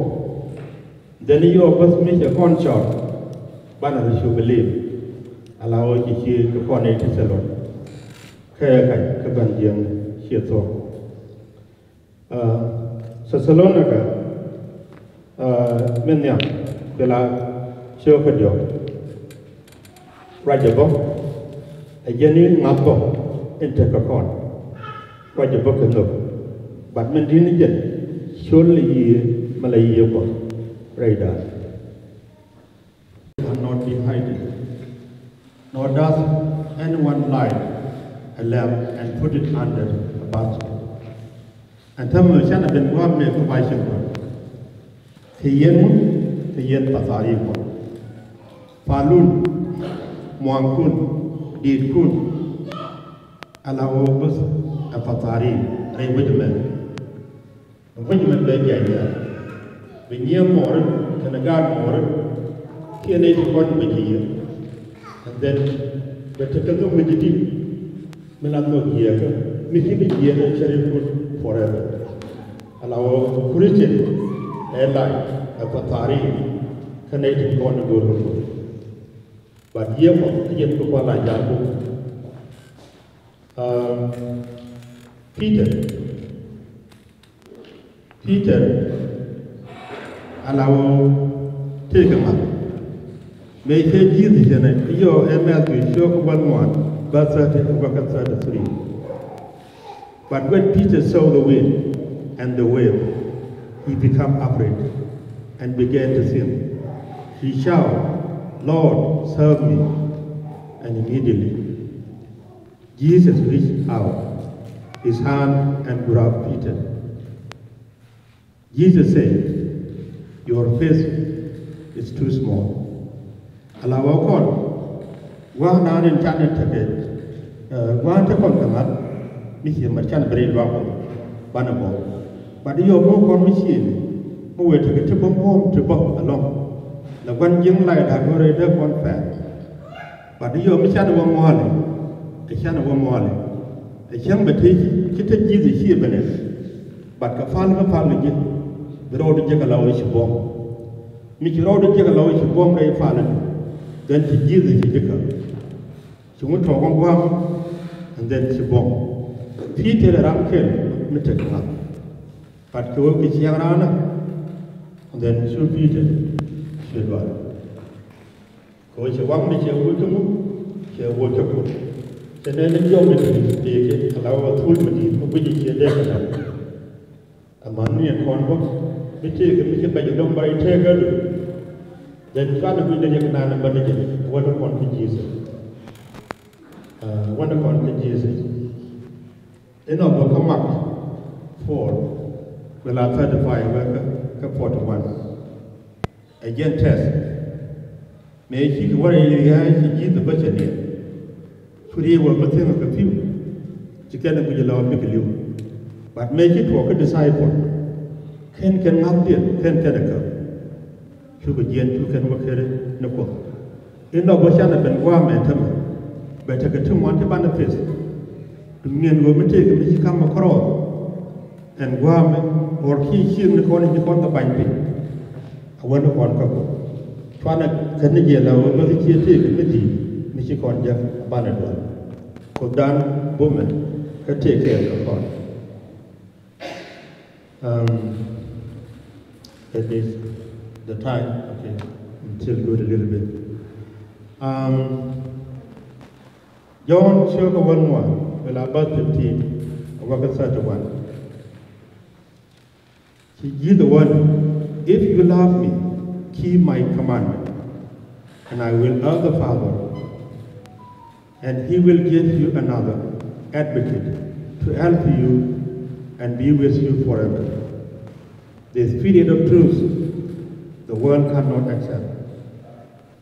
Dhɛn i̱ yɔɔk bäth mi cɛ kɔn cɔɔr, banɛ rɔ cu believe. Ala ɣöö ci ci kɛ kɔn ɛ ti thilɔn. Kä ɛ kac kä gua̱n jiäkni ciɛ thuɔ̱k. Thessalonica min nhiam, kɛ la cio̱o̱kä diɔ̱k. Ruacɛ bä ɛ jɛn i̱ ŋa̱th bä in tekɛ kɔn. Ruacɛ bä kɛ nhök. But min di̱t ni jɛn col i̱ Yiëë mi la Yiëë Kuɔth rɛydan. Cannot be hidden. Nor does anyone light a lamp and put it under a basket. Ɛn täämɛ canɛ ben gua̱a̱th mëë kä ba cieŋ Kuɔth. Kɛ yɛn mun, kɛ yɛn pathari Kuɔth. Palun, muaŋkun, ditkun. Ala wä bäth ɛ pathari rɛy wec mɛn. Bi kuany mɛn bɛ jiac nhial. Bi nyiee mɔɔri kɛnɛ gaat mɔɔri. Kiɛ nɛy ti kɔn bi ji̱ yiëë. And then bɛ tekɛ nhök mi ji̱ di̱t. Mi la nhök yiëëkä mi ci bi jiɛɛn ɛ cɛ ri kut forever. Ala wä Christian ɛ lac ɛ pathari kä nɛy ti kɔn go̱o̱r kɛ kut. But yiëë kɔn kä jɛn bi kɔn la ja̱a̱r kut. Peter. Peter, ala wä tëëkɛ ŋa̱th. Mëë cɛ Jesus cɛ nɛ yɔ ɛ Matthew cio̱k wäl ŋuan, verse thirty, wäkä thirty-three. But when Peter saw the wind and the wave, he became afraid and began to sink. He shouted, "Lord, save me." And immediately Jesus reached out his hand and grabbed Peter. Jesus said, "Your faith is too small. Ala wä kɔn gua̱a̱th naan in can in tekɛ, eh, gua̱a̱th te kɔn kɛ ŋa̱th mi cie mat can beri luaak kɔn banɛ bɔ. Bat i̱ yɔ bä kɔn mi cie ni mi wëë tekɛ ti bä buɔ̱m ti bä alɔŋ. La gua̱n ji̱eŋ lay da̱k wä rɛy dee kɔn pɛr. Bat i̱ yɔ mi can wä mua̱a̱lɛ, ɛ can wä mua̱a̱lɛ. Ɛ cäŋ bɛ te ci te ji̱th ɛ cie bɛ nɛ. Bat kɛ pal mi pal ji̱ bi rɔɔd ji̱ kɛ la wä ci buɔ̱m. Mi ci rɔɔdu jiäk ala wä ci buɔ̱m rɛy palä, then ci ji̱th ci ji̱ kä. Ci ŋut tɔɔk ŋuam, and then ci buɔ̱m. Peter ram kɛl mi tek ŋa̱th. Pat kɛ wä ki ciɛŋ raan, and then cu Peter ci dual. Kɛ wä ci waŋ ni cɛ wä cä muk, cɛ wä cä kut. Cɛ nɛn ni jɔk ni ti ti ti ala wä thul mi ti mi guic ci dee kɛ dee. Amäni ɛn kɔn bä mi tëëkɛ mi ci bɛc dɔ̱ŋ ba i̱ tëëkɛ du. Then cuanɛ guic dee yek naan bä ni jɛ wä ni kɔn kä Jesus. Ah, wä ni kɔn kä Jesus. Inɔ bä kä Mark four, kuɛ la thirty-five wä kä, kä forty-one. Ɛ jɛn tɛth. Mëë cikɛ wä rɛy ria̱a̱c ci ji̱th bä cɛ niɛn. Cu riee wä bä thiäŋ kɛ pi̱w. Ci kɛn ɛ guic ɛ lɔɔr bikɛ li̱w. But mëë ci tuɔɔk kä disciple, kɛn kɛn ŋa̱thdiɛn kɛn kɛn ɛ käp. Cukɛ jiɛn cu kɛn wä keri ni Kuoth. Inɔ bä canɛ ben gua̱a̱mɛ tämɛ bɛ tekɛ ti ŋuan ti banɛ pith. Duŋ niɛn ɣöö mi tëëkɛ mi ci ka̱m ɛ kärɔɔth. Ɛn gua̱a̱mɛ ɣɔr kiɛ ciëŋ ni kɔn in ci kɔn kɛ bany piny. A wä ni kɔn kä Kuoth. Cuanɛ kɛn ni jiɛl a wä bä ki cië tëëk mi di̱i̱t mi ci kɔn jɛ banɛ duɔl. Kuothdan bumɛ kä tëëk kɛɛl kɛ kɔn. Um, it is the time. Okay, I'm still good a little bit. Um, Jɔ̱ɔ̱n ciökä wä nuɔ̱ɔ̱r, wä la verse fifteen, a wä kä thirty-one. Ci Ji̱th ɛ wä ni, "If you love me, keep my commandment, and I will ask the Father, and he will give you another advocate to help you and be with you forever. The Spirit of truth, the world cannot accept."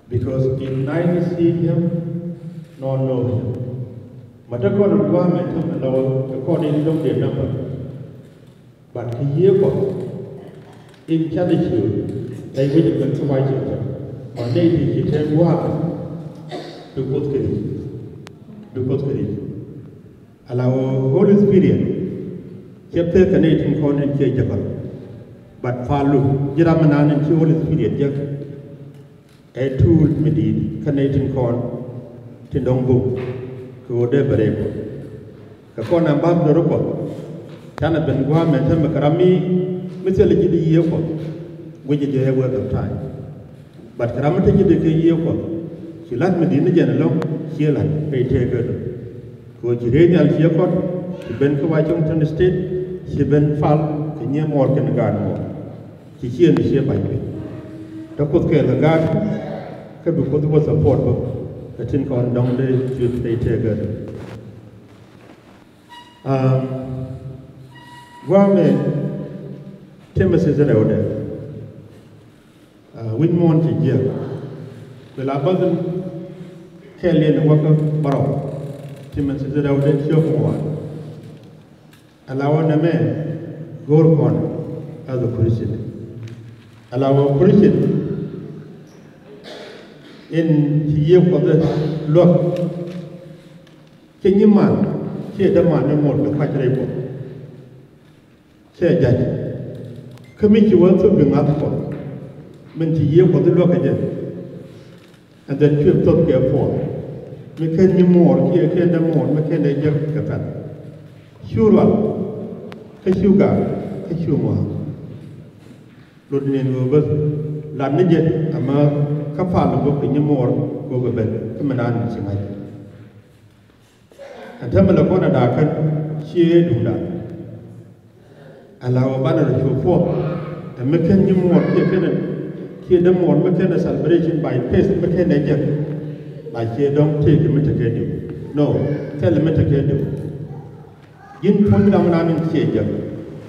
Because it neither see him nor know him. Mɛ te kɔn in gua̱a̱mɛ te mɛ lɔw te kɔn in dɔ̱ŋ dee nɔmɔ. But kɛ yiëë Kuɔth in ca di ciö ɛ wi̱c in ben kä wac in tɔ. Mɛ nɛy ti ci te gua̱a̱mɛ bi Kuoth kɛ ri̱c. Bi Kuoth kɛ ri̱c. Ala wä Holy Spirit cɛ pek kɛ nɛy tin kɔn in ciɛ jäkä. But palu ji̱ ram in naan in ci Holy Spirit jek. Ɛ tuul mi di̱i̱t kä nɛy tin kɔn tin dɔ̱ŋ buk kɛ ɣöö dee bɛ rɛy Kuɔth. Kɛ kɔn ambassador Kuɔth canɛ ben gua̱a̱mɛ tämɛ kɛ ram mi mi thilɛ ji̱ di yiëë Kuɔth. Guic jɛ ɛ waste of time. But kɛ ram mi te ji̱ di kɛ yiëë Kuɔth ci la̱t mi di̱i̱t ni jɛn ɛlɔ̱ŋ ciɛ la̱t rɛy tëëkädu. Kɛ ɣöö ci rɛy nhial ciɛ kɔt ci ben kä Washington State ci ben pal kɛ nyiee muɔɔr kɛnɛ gaat muɔɔr. Ci ciɛ mi ciɛ ba̱ny piny. Te Kuoth kɛɛl kɛ gaat kä bi Kuoth wä support bä. Kɛ tin kɔn dɔ̱ŋ dee cuth rɛy tëëkädu. Um, gua̱a̱mɛ Timothy rɛwdɛ. Uh, wi̱c muɔ̱ɔ̱n ci jiäk. Kuɛ la bäth kɛɛl yɛn wä kä bärɔw. Timothy rɛwdɛ ciök muɔ̱ɔ̱n. Ala wä nɛmɛ go̱o̱r kɔn as a Christian. Ala wä Christian in ci yiëë Kuɔth luäk. Ci nyiman ci däman in ŋot kɛ kuac rɛy Kuɔth. Cɛ ja̱c kä mi ci wä thop bi ŋa̱th Kuɔth min ci yiëë Kuɔth luäk kɛ jɛ. And then cuɛ thop kɛ puɔl mi ken nyimuɔɔr kiɛ ken dämuɔɔr mi ken dee jek kɛ pɛn. Cu rual kä cu gaak kä cu ŋua̱a̱k. Lot ni ɛn ɣöö bä lat ni jɛ ama kä pal bä kɛ nyimuɔɔr kɛ ɣöö bɛ ben kä mi naan ci ŋa̱c. Ɛn täämɛ lɛ kɔn ɛ da̱a̱ kän cië duŋda. Ala wä banɛ rɔ cu puɔth ɛ mi ken nyimuɔɔr kiɛ kenɛ kiɛ dämuɔɔr mi kenɛ celebration by faith mi kenɛ jek. La ciɛ dɔ̱ŋ tëëkɛ mi tekɛ diw. No, thilɛ mi tekɛ diw. Ji̱n puɔ̱ny dɔ̱ŋ naan in ciɛ jek.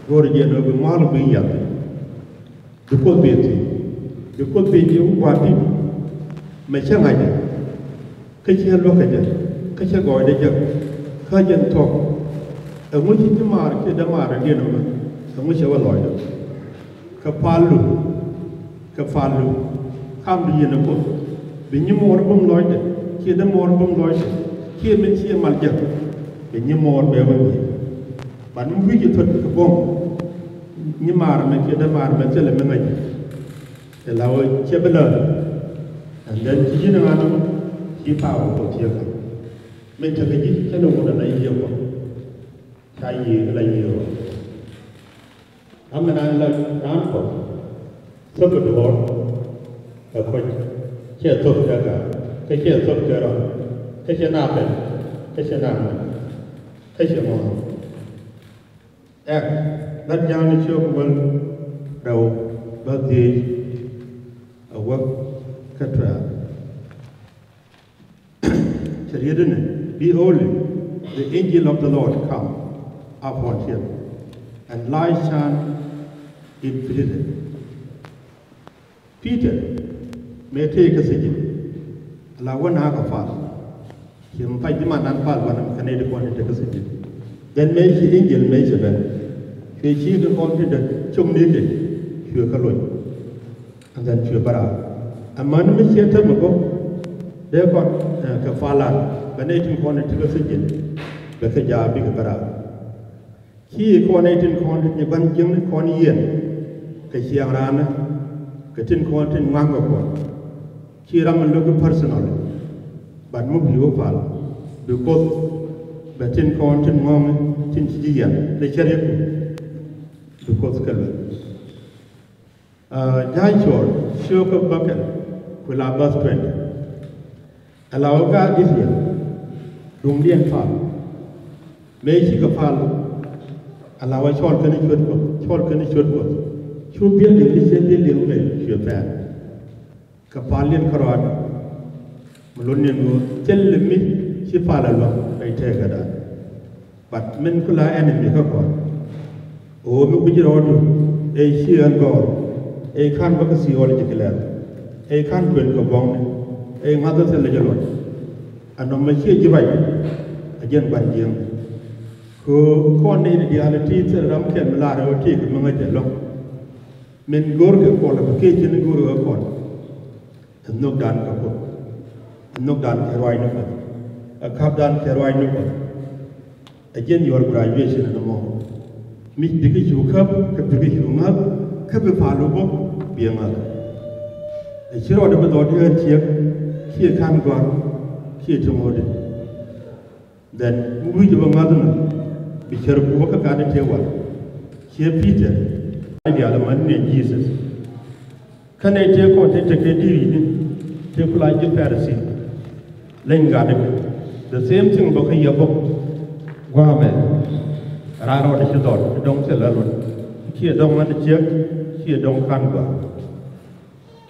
Go̱o̱r jiɛn ɣöö bi mua̱a̱l bi yath. Bi Kuoth bɛ thiec. Bi Kuoth bɛ jiök gua̱a̱r di̱t. Mɛ cä ŋa̱cä, kä ciɛ luäk kɛ jɛ, kä cä gɔɔydɛ jek, kä jɛn thuɔ̱k. Ɛŋu ci ji̱ maar kiɛ dämaar in diɛn ɛmɛ, ɛŋu cɛ wä lɔcdɛ? Kɛ paldu, kɛ paldu, kamdu yɛn ɛ Kuoth, bi nyimuɔɔr bum lɔcdɛ, kiɛ dämuɔɔr bum lɔcdɛ, kiɛ min ciɛ mal jek, bi nyimuɔɔr bɛ wä wi̱i̱. But mi wi̱i̱ ci thot kɛ buɔ̱m, nyimaar ɛmɛ kiɛ dämaar ɛmɛ thilɛ mi ŋäc. Ɛ la wä cɛ bi lär. And then ci ji̱n ŋa̱n ɔ ci power kɔ thiek. Min tekɛ ji̱ cä ni wut ala yiëë kɔ. Ca yiëë ala yiëë kɔ. Ram mi naan la raan kɔ. Thop kɛ duɔ̱ɔ̱r. Ɛ kɔc. Cɛ thop kɛ ga̱a̱. Kä cɛ thop kɛ rɔ. Kä cɛ na pɛn. Kä cɛ na ŋuan. Kä cɛ ŋuan. Ɛk, Lat Ja̱a̱ŋ ni ciök wäl rɛw bä dhieec a wäk kä twelve. Cɛ riet inɛ, behold, the angel of the Lord come upon him, and light shine in pleasant. Peter mëë tëë kä thi̱ji̱n, ala wä na̱a̱k a pal. Ci mi pac ji̱ man nan pal wanɛ kɛ nɛy ti kɔn ti te kä thi̱ji̱n. Then mëë ci angel mëë ci ben. Cuɛ ci kɛ kɔn ti te cok ni kɛ. Cuɛ kä loc. And then cuɛ bä raar. Amäni mi ciɛ täämɛ bä. Dee kɔn, eh, kɛ pal an. Bɛ nɛy tin kɔn ti te kä thi̱ji̱n. Bɛ kɛ jaak bikɛ bä raar. Ci kɔn nɛy tin kɔn ti gua̱n jiäkni kɔn yiɛn kɛ ciaŋ raan, kɛ tin kɔn tin ŋua̱ŋ kɛ kɔn. Ci ram mi lo̱k personal, but mi bi wä pal, because bɛ tin kɔn tin ŋua̱ŋ tin ci ji̱ yiɛn, the church, because kɛ lueth. Uh, Ja̱a̱c cuɔr, ciökä bäkɛl, ku la verse twenty. Ala wä gaat Israel, duŋdiɛn pal. Mëë cikɛ pal, ala wä cɔl kɛn cuet Kuɔth, cɔl kɛn cuet Kuɔth. Cu building ti cɛ building mɛ cuɛ pɛn. Kɛ pal yɛn kärɔaad. Mi lot ni ɛn ɣöö thilɛ mi ci pal a luäk rɛy tëkädan. But min ku la enemy kä kɔn. Ɣöö mi guic rɔɔdu, ëë ci ɣän gɔɔr, ëë ka̱n bä kä theology class, ëë ka̱n kuën kɛ buɔ̱ŋni, ëë ŋa̱th ɛ thilɛ jɛ luɔt. Ɛnɔ mɛ ciɛ ji̱ ruac, a jɛn gua̱n jiäŋ. Kɛ ɣöö kɔn nɛy ti diaal ti thilɛ ram kɛl mi laarɛ ɣöö tëëkɛ mi ŋäc ɛlɔ̱ŋ. Min go̱o̱rkɛ qualification go̱o̱rkɛ kɔn. Ɛ nhökdan kɛ Kuoth. Ɛ nhökdan kɛ ruaacni Kuɔth. Ɛ ka̱pdan kɛ ruaacni Kuɔth. Ɛ jɛn your graduation ɛn ɛmɔ. Mi bikɛ cu käp, kä bikɛ cu ŋäk, kä bi pal wä bä, bi ɛ ŋäk. Ɛ ci rɔɔdɛ bi dhɔɔd i̱ ɣän ciek, kiɛ ka̱n gɔ̱a̱r, kiɛ ti ŋo̱o̱dɛ. Then mi wi̱c bä ŋa̱th nɔ bi cär kuɔ̱k kä gat tëë wal. Ciɛ Peter a diaal amäni ni Jesus. Kä nɛy tëë kɔn tëë tekɛ di̱i̱t ni tëë ku la ji̱ Pharisee. Leny gat i̱ the same thing bä kä yɛ bä. Gua̱a̱mɛ raan rɔɔdɛ ci dhɔl i̱ dɔ̱ŋ thilɛ luɔt. Ciɛ dɔ̱ŋ ɣän ciek, ciɛ dɔ̱ŋ ka̱n gɔaa.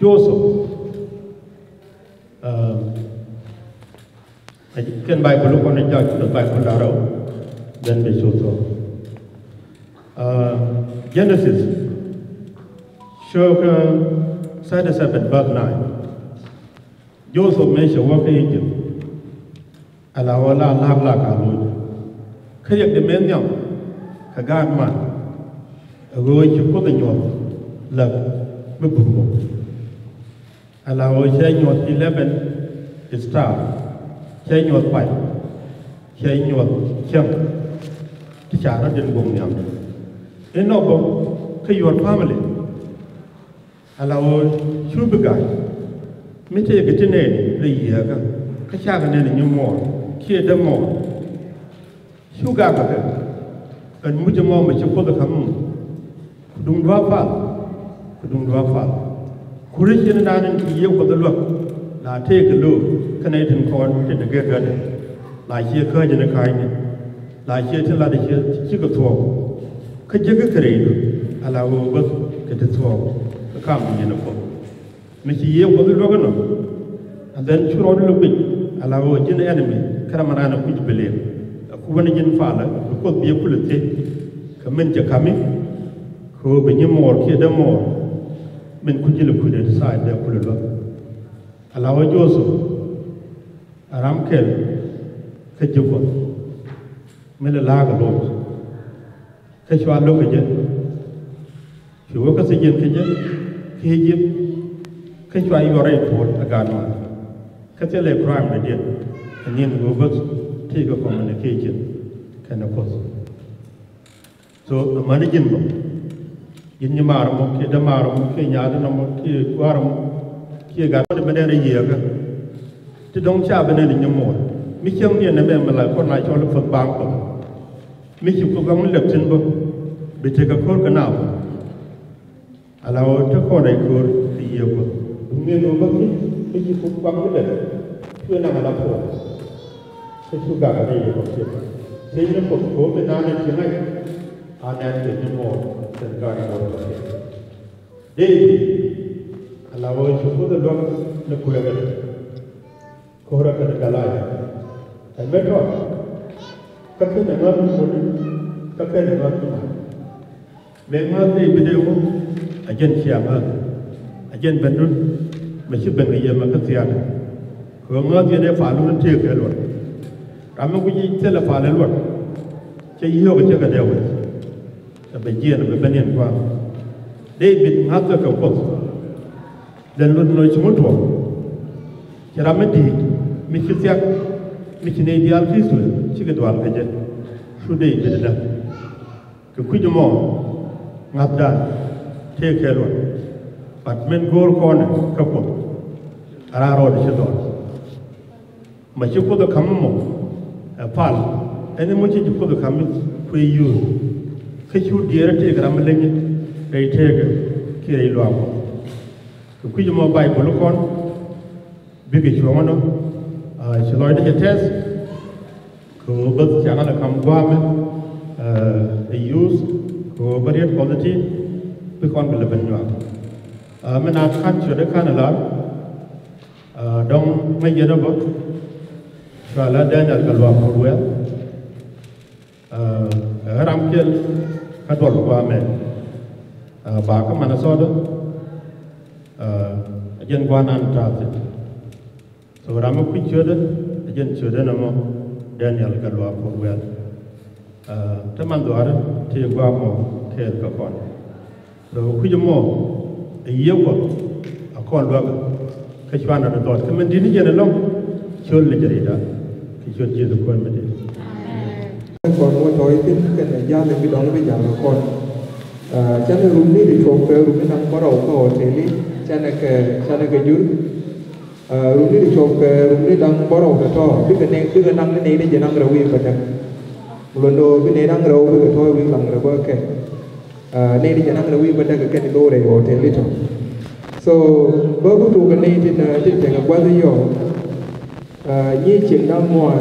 Joseph. Um, Kɛn Baibol kɔn i̱ jak the Baibol da̱rä. Then bɛ cu thok. Uh, Genesis ciökä thirty seven verse nine. Joseph mëë cɛ wä kä Egypt. Ala wä la la̱a̱k la ka loc. Kä riɛk di mëë nhiam kɛ gaat man. Ɛ ɣöö ci Kuoth ɛ nyuɔth läk mi bum bum. Ala ɣöö cɛ nyuɔth eleven star, cɛ nyuɔth pay, cɛ nyuɔth cäŋ ti ca rɔ̱diɛn guɔ̱ŋ nhiam. Inɔ bä kä your family. Ala ɣöö cu bi ga̱a̱c mi tëëkɛ ti nɛɛni rɛy yiëëkä kä cakɛ nɛɛni nyimuɔɔr kiɛ dämuɔɔr. Cu gak kɛ kɛ ɛn muc ɛmɔ mɛ ci Kuoth ɛ ka̱m. Ku duŋdu a pal, ku duŋdu a pal. Ku ri cin naan in ti yiëë Kuoth ɛ luäk la tëëkɛ lo̱o̱k kɛnɛ tin kɔn tin te gɛk gätdɛ. La ciɛ kääc in ɛ ka̱a̱cni la ciɛ tin latdɛ ciɛ cikɛ thuɔ̱ɔ̱k. Kä jiäkɛ kɛ rɛydu ala ɣöö bäth kɛ ti thuɔ̱ɔ̱k kä kam mi yin ɛ Kuoth. Mi ci Yiëë Kuɔth luäk inɔ. And then cu rɔɔdu lɔ guic ala ɣöö ji̱n enemy kärɛ mi raan ɛ kui̱c bi lëëk. Ɛ kuäni ji̱n palä bi Kuoth bi ɛ kulɛ thiec. Kɛ min cɛ ka̱mi kɛ ɣöö bi nyimuɔɔr kiɛ dämuɔɔr. Min ku ji̱ lɛ kui̱dɛ ti tha̱a̱c dee kulɛ luäk. Ala wä Jothɛp a ram kɛl kä ji̱ Kuɔth mi lɛ la̱a̱k ɛ loc, kä cua lo̱k kɛ jɛ. Cu wä kä thiec jiɛn kɛ jɛ kä Egypt, kä cua yuɔr rɛy puɔ̱t ɛ gaat nɔɔth. Kä thilɛ crime dɔ̱diɛn ɛ ni̱n ɣöö bäth tëëkɛ communication kɛnɛ Kuoth. So amäni ji̱n bä, ji̱n nyimaar mɔ kiɛ dämaar mɔ kiɛ nyaathdä mɔ kiɛ gua̱a̱r mɔ kiɛ gat mɔ ti ben ɛn a yiëëkä. Ti dɔ̱ŋ ca ben ɛn a nyimuɔɔr mi cieŋdiɛn ɛmɛ mi la kɔn a cɔl i̱ puɔ̱th baaŋ Kuɔth. Mi ci Kuoth baaŋ mi lɛp thi̱n bä bi tekɛ ko̱r kɛ naath. Ala ɣöö te kɔn rɛy köör kɛ Yiëë Kuɔth. Duŋ ni nööŋ bä mi, mi ci Kuoth baaŋ mi lɛp cuɛ naŋ ala puɔ̱ɔ̱r. Kä cu gak ala Yiëë Kuɔth ciek. Thiecni Kuoth ko̱o̱m mi naan in ci ŋa̱c a nɛn kɛ nyimuɔɔr kɛn gaat in wä kɛ ciek. Dee ala ɣöö ci Kuoth ɛ luäk ni kueekɛ. Ko̱rä kɛnɛ Galatia. Ɛ mëë tɔt kä kɛnɛ ŋäth mi muni kä kɛnɛ ŋäth mi mat. Mëë ŋäth Dee-bid ëë ɣöö a jɛn cia ŋäth a jɛn ben dun mi ci ben kɛ yɛmɛ kä thia̱a̱ŋ. Kɛ ɣöö ŋäth yɛn ëë pal wun tëëk kɛ luɔt. Ram mi guic thilɛ pal ɛ luɔt cɛ yio̱o̱k cɛ kɛ dee wec. Ɛ bɛ jiɛɛn ɛ bɛ ben yɛn gua̱a̱th. Dee-bid ŋa̱thkɛ kɛ Kuoth. Lɛn luth nɔ cuŋä tuɔɔk. Ci ram mi di̱i̱t mi ci thiak mi ci nɛy diaal ti Ithɛrɛl cikɛ dual kɛ jɛ. Cu Dee-bid ɛ däk kɛ kui̱c ɛmɔ. Ŋa̱thdan tëëkɛ luɔt. But min go̱o̱r kɔn kä Kuoth a raan rɔɔdɛ ci dhɔl. Ma ci Kuoth ɛ ka̱m mɔ ɛ pal ɛn mɔ ci ci Kuoth ɛ ka̱m kuɛ yuur. Kä cu diɛɛr tëëkɛ ram mi leny rɛy tëëkɛ kiɛ rɛy luaak. Kɛ kui̱c mɔ Baibol kɔn bikɛ cuɔ̱ŋ ɛnɔ. Ci lɔcdä cɛ tɛth kɛ ɣöö bä thiaŋ ala ka̱m gua̱a̱mɛ ɛ youth kɛ ɣöö bä riet kɔn ti bi kɔn bi lɛ ben nyuak. Min a ka̱n ciötdä ka̱n ɛ lar. Dɔ̱ŋ ŋäc yɛn ɛ bä cua la Daniel kɛ luaak Kuɔth wɛɛl. Ɛ ram kɛl kä duɔl gua̱a̱mɛ. Ba kä Minnesota. Ɛ jɛn gua̱a̱nan ta̱a̱ thi̱n. So ram mi kui̱c ciötdä ɛ jɛn ciötdä nɔmɔ Daniel kɛ luaak Kuɔth wɛɛl. Te man dhuaarä ti gua̱a̱k mɔ kɛɛl kä kɔn. So kui̱c mɔ ɛ Yiëë Kuɔth a kɔn luäk kä cuanɛ ni dhɔt kä min di̱t ni jɛn ɛlɔ̱ŋ. Ciöl ni jɛ ri̱da kɛ ciöl Jesu Kuäär mi di̱t. Kɔn wä tɔ̱ ithin kɛnɛ ja̱l in bi dɔ̱ŋ bi ja̱l kɔn. Canɛ rum ni di cuɔp kɛ rum ni naŋ bärɔw kä hoteli canɛ kɛ canɛ kɛ jur. Rum ni di cuɔp kɛ rum ni da̱ŋ bärɔw kɛ tɔ̱ bikɛ nɛy bikɛ naŋ ni nɛy ni jɛ naŋ rɛw wi̱i̱ bädäk. Kulɛ lo̱o̱ bi nɛy naŋ rɛw bikɛ tɔ̱ wi̱i̱ laŋ rɛw bä kɛ. Nɛy ni jɛ naŋ rɛw wi̱i̱ bädäk kɛ kɛn i̱ lo̱o̱ rɛy hoteli tɔ̱. So bä bi tuɔk kɛ nɛy tin tin tekɛ gua̱th i̱ yɔɔ. Nyi cieŋ da̱ŋ ŋuan.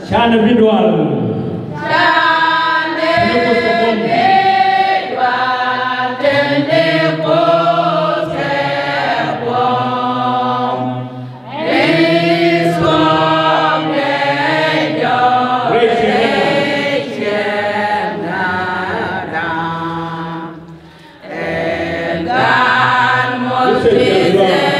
Canɛ bi dual. Canɛ bi dual.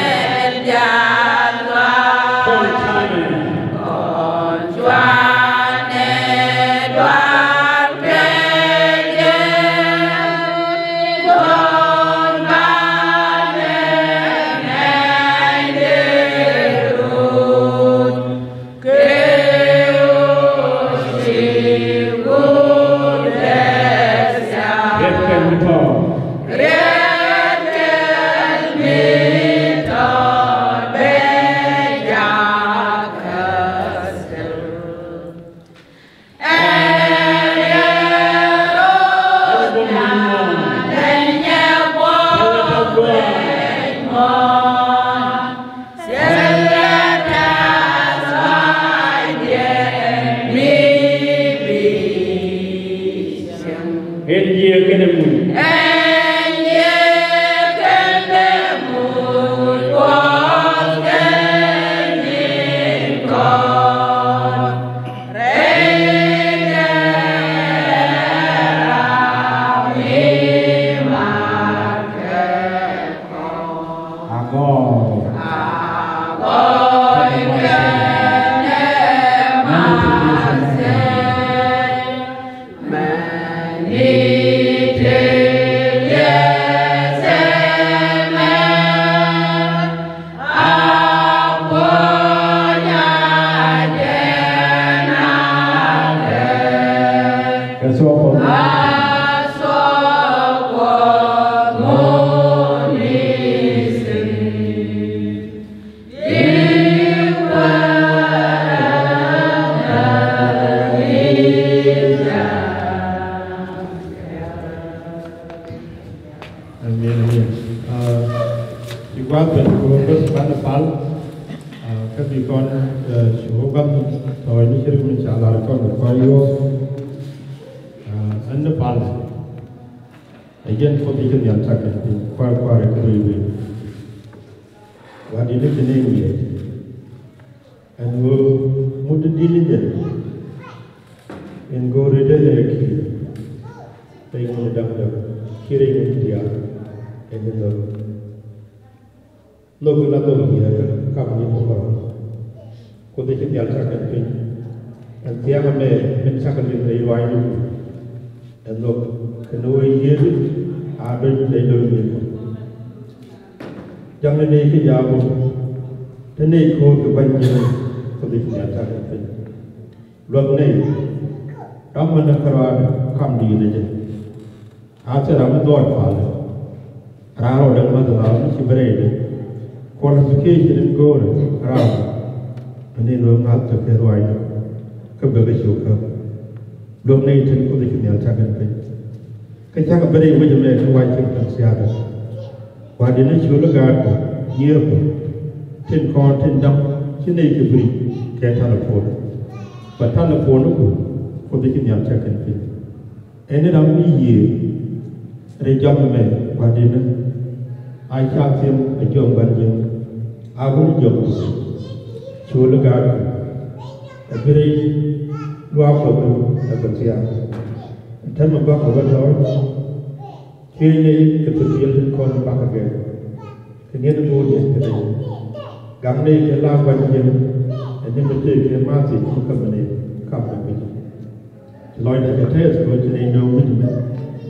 Ɛn jiɛ kɛnɛ muc. Ɛn jiɛ kɛnɛ muc, Kuɔth kɛ nyin kɔn. Amen, amen. Aa, ci gua̱a̱th ben kɛ ɣöö bäth banɛ pal. Aa, kä bi kɔn, aa, ci wä gua̱th tɔ̱ɔ̱c ni ce̱tkɛ min ca lar kɔn kɛ kɔn yio̱o̱k. Aa, ɛn ni pal. Ɛ jɛn Kuoth i̱ ci nhial cak kɛ piny kua̱r kua̱r ɛ kɛ röy wee. Wa di ni ci ni ŋiɛc. Ɛn ɣöö ŋut ti di̱t ni jɛ in go̱o̱ri dee nɛ ki̱i̱r rɛy ŋut da̱ŋ da̱ŋ ki̱i̱r rɛy ŋut diaal. Ɛn in nhök nhök in a nhök yiëë kä kam ni ti kɔn. Kuoth i̱ ci nhial cak kɛn piny. Ɛn thia̱a̱ŋ ɛmɛ min cak kɛ li̱th rɛy ruaacni ku. Ɛ nhök kɛn ɣöö yiëëdu a ben te lo̱c ni kɔ. Jaŋni nɛy kä jaabä te nɛy ko̱o̱r kɛ gua̱ny jiäk. Kuoth i̱ ci nhial cak kɛn piny. Luäk nɛy ram mi näk kärɔaadɛ kam di̱i̱t ɛ jɛ. A thil ram mi dhɔɔc palä. Raan rɔɔdɛ mäth ram mi ci bi rɛydɛ. Qualification in go̱o̱rɛ ram mi ni ɣöö ŋa̱th kɛ kɛ ruaacni kä bɛ kɛ cio̱k kä. Luäk nɛy tin Kuoth i̱ ci nhial cak kɛn piny. Kä cakɛ ben rɛy wec ɛmɛ ti wac tin kɛn thia̱a̱dɛ. Wa di ni ciöl i̱ gaatkɛ nyiëëkɔ tin kɔn tin da̱ŋ ci nɛy kɛ bi ric kɛ telephone. Bɛ telephone iku Kuoth i̱ ci nhial cak kɛn piny. Ɛn ni ram mi yiëë rɛy jɔak ɛmɛ wa di ni a ca thi̱em ɛ jiɔk bän ji̱ a wun jiɔk. Ciöl i̱ gaatkɛ ɛ bi rɛy luaak Kuɔth ɛ bɛ thia̱a̱. Täämɛ bäkɛ wä tɔ̱ Cuëëc ni kɛ thil diaal tin kɔn bakɛ gɛr. Kɛ ŋi̱et go̱o̱r yɛn kɛ nɛy. Gaŋ ni kɛ la gua̱n jiɛn. Ɛn ni mi tëëk kɛ math in ci kämɛ ni kam kɛ guic. Ci lɔcdɛ kɛ tɛth kɛ ɣöö ci nɛy nööŋ wi̱c mɛ.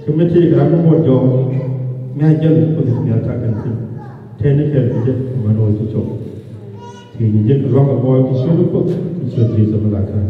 Kɛ mi tëëk ram mi muɔt jɔɔk. Mi a jäl Kuoth i̱ ci nhial cak kɛn piny. Kɛn ni kɛn kɛ jɛ mɛn wä ci cop. Ti ni jɛ kɛ luaŋ kɛ bɔy kɛ ciöt Kuoth kɛ ciöt Yecu mi la kään.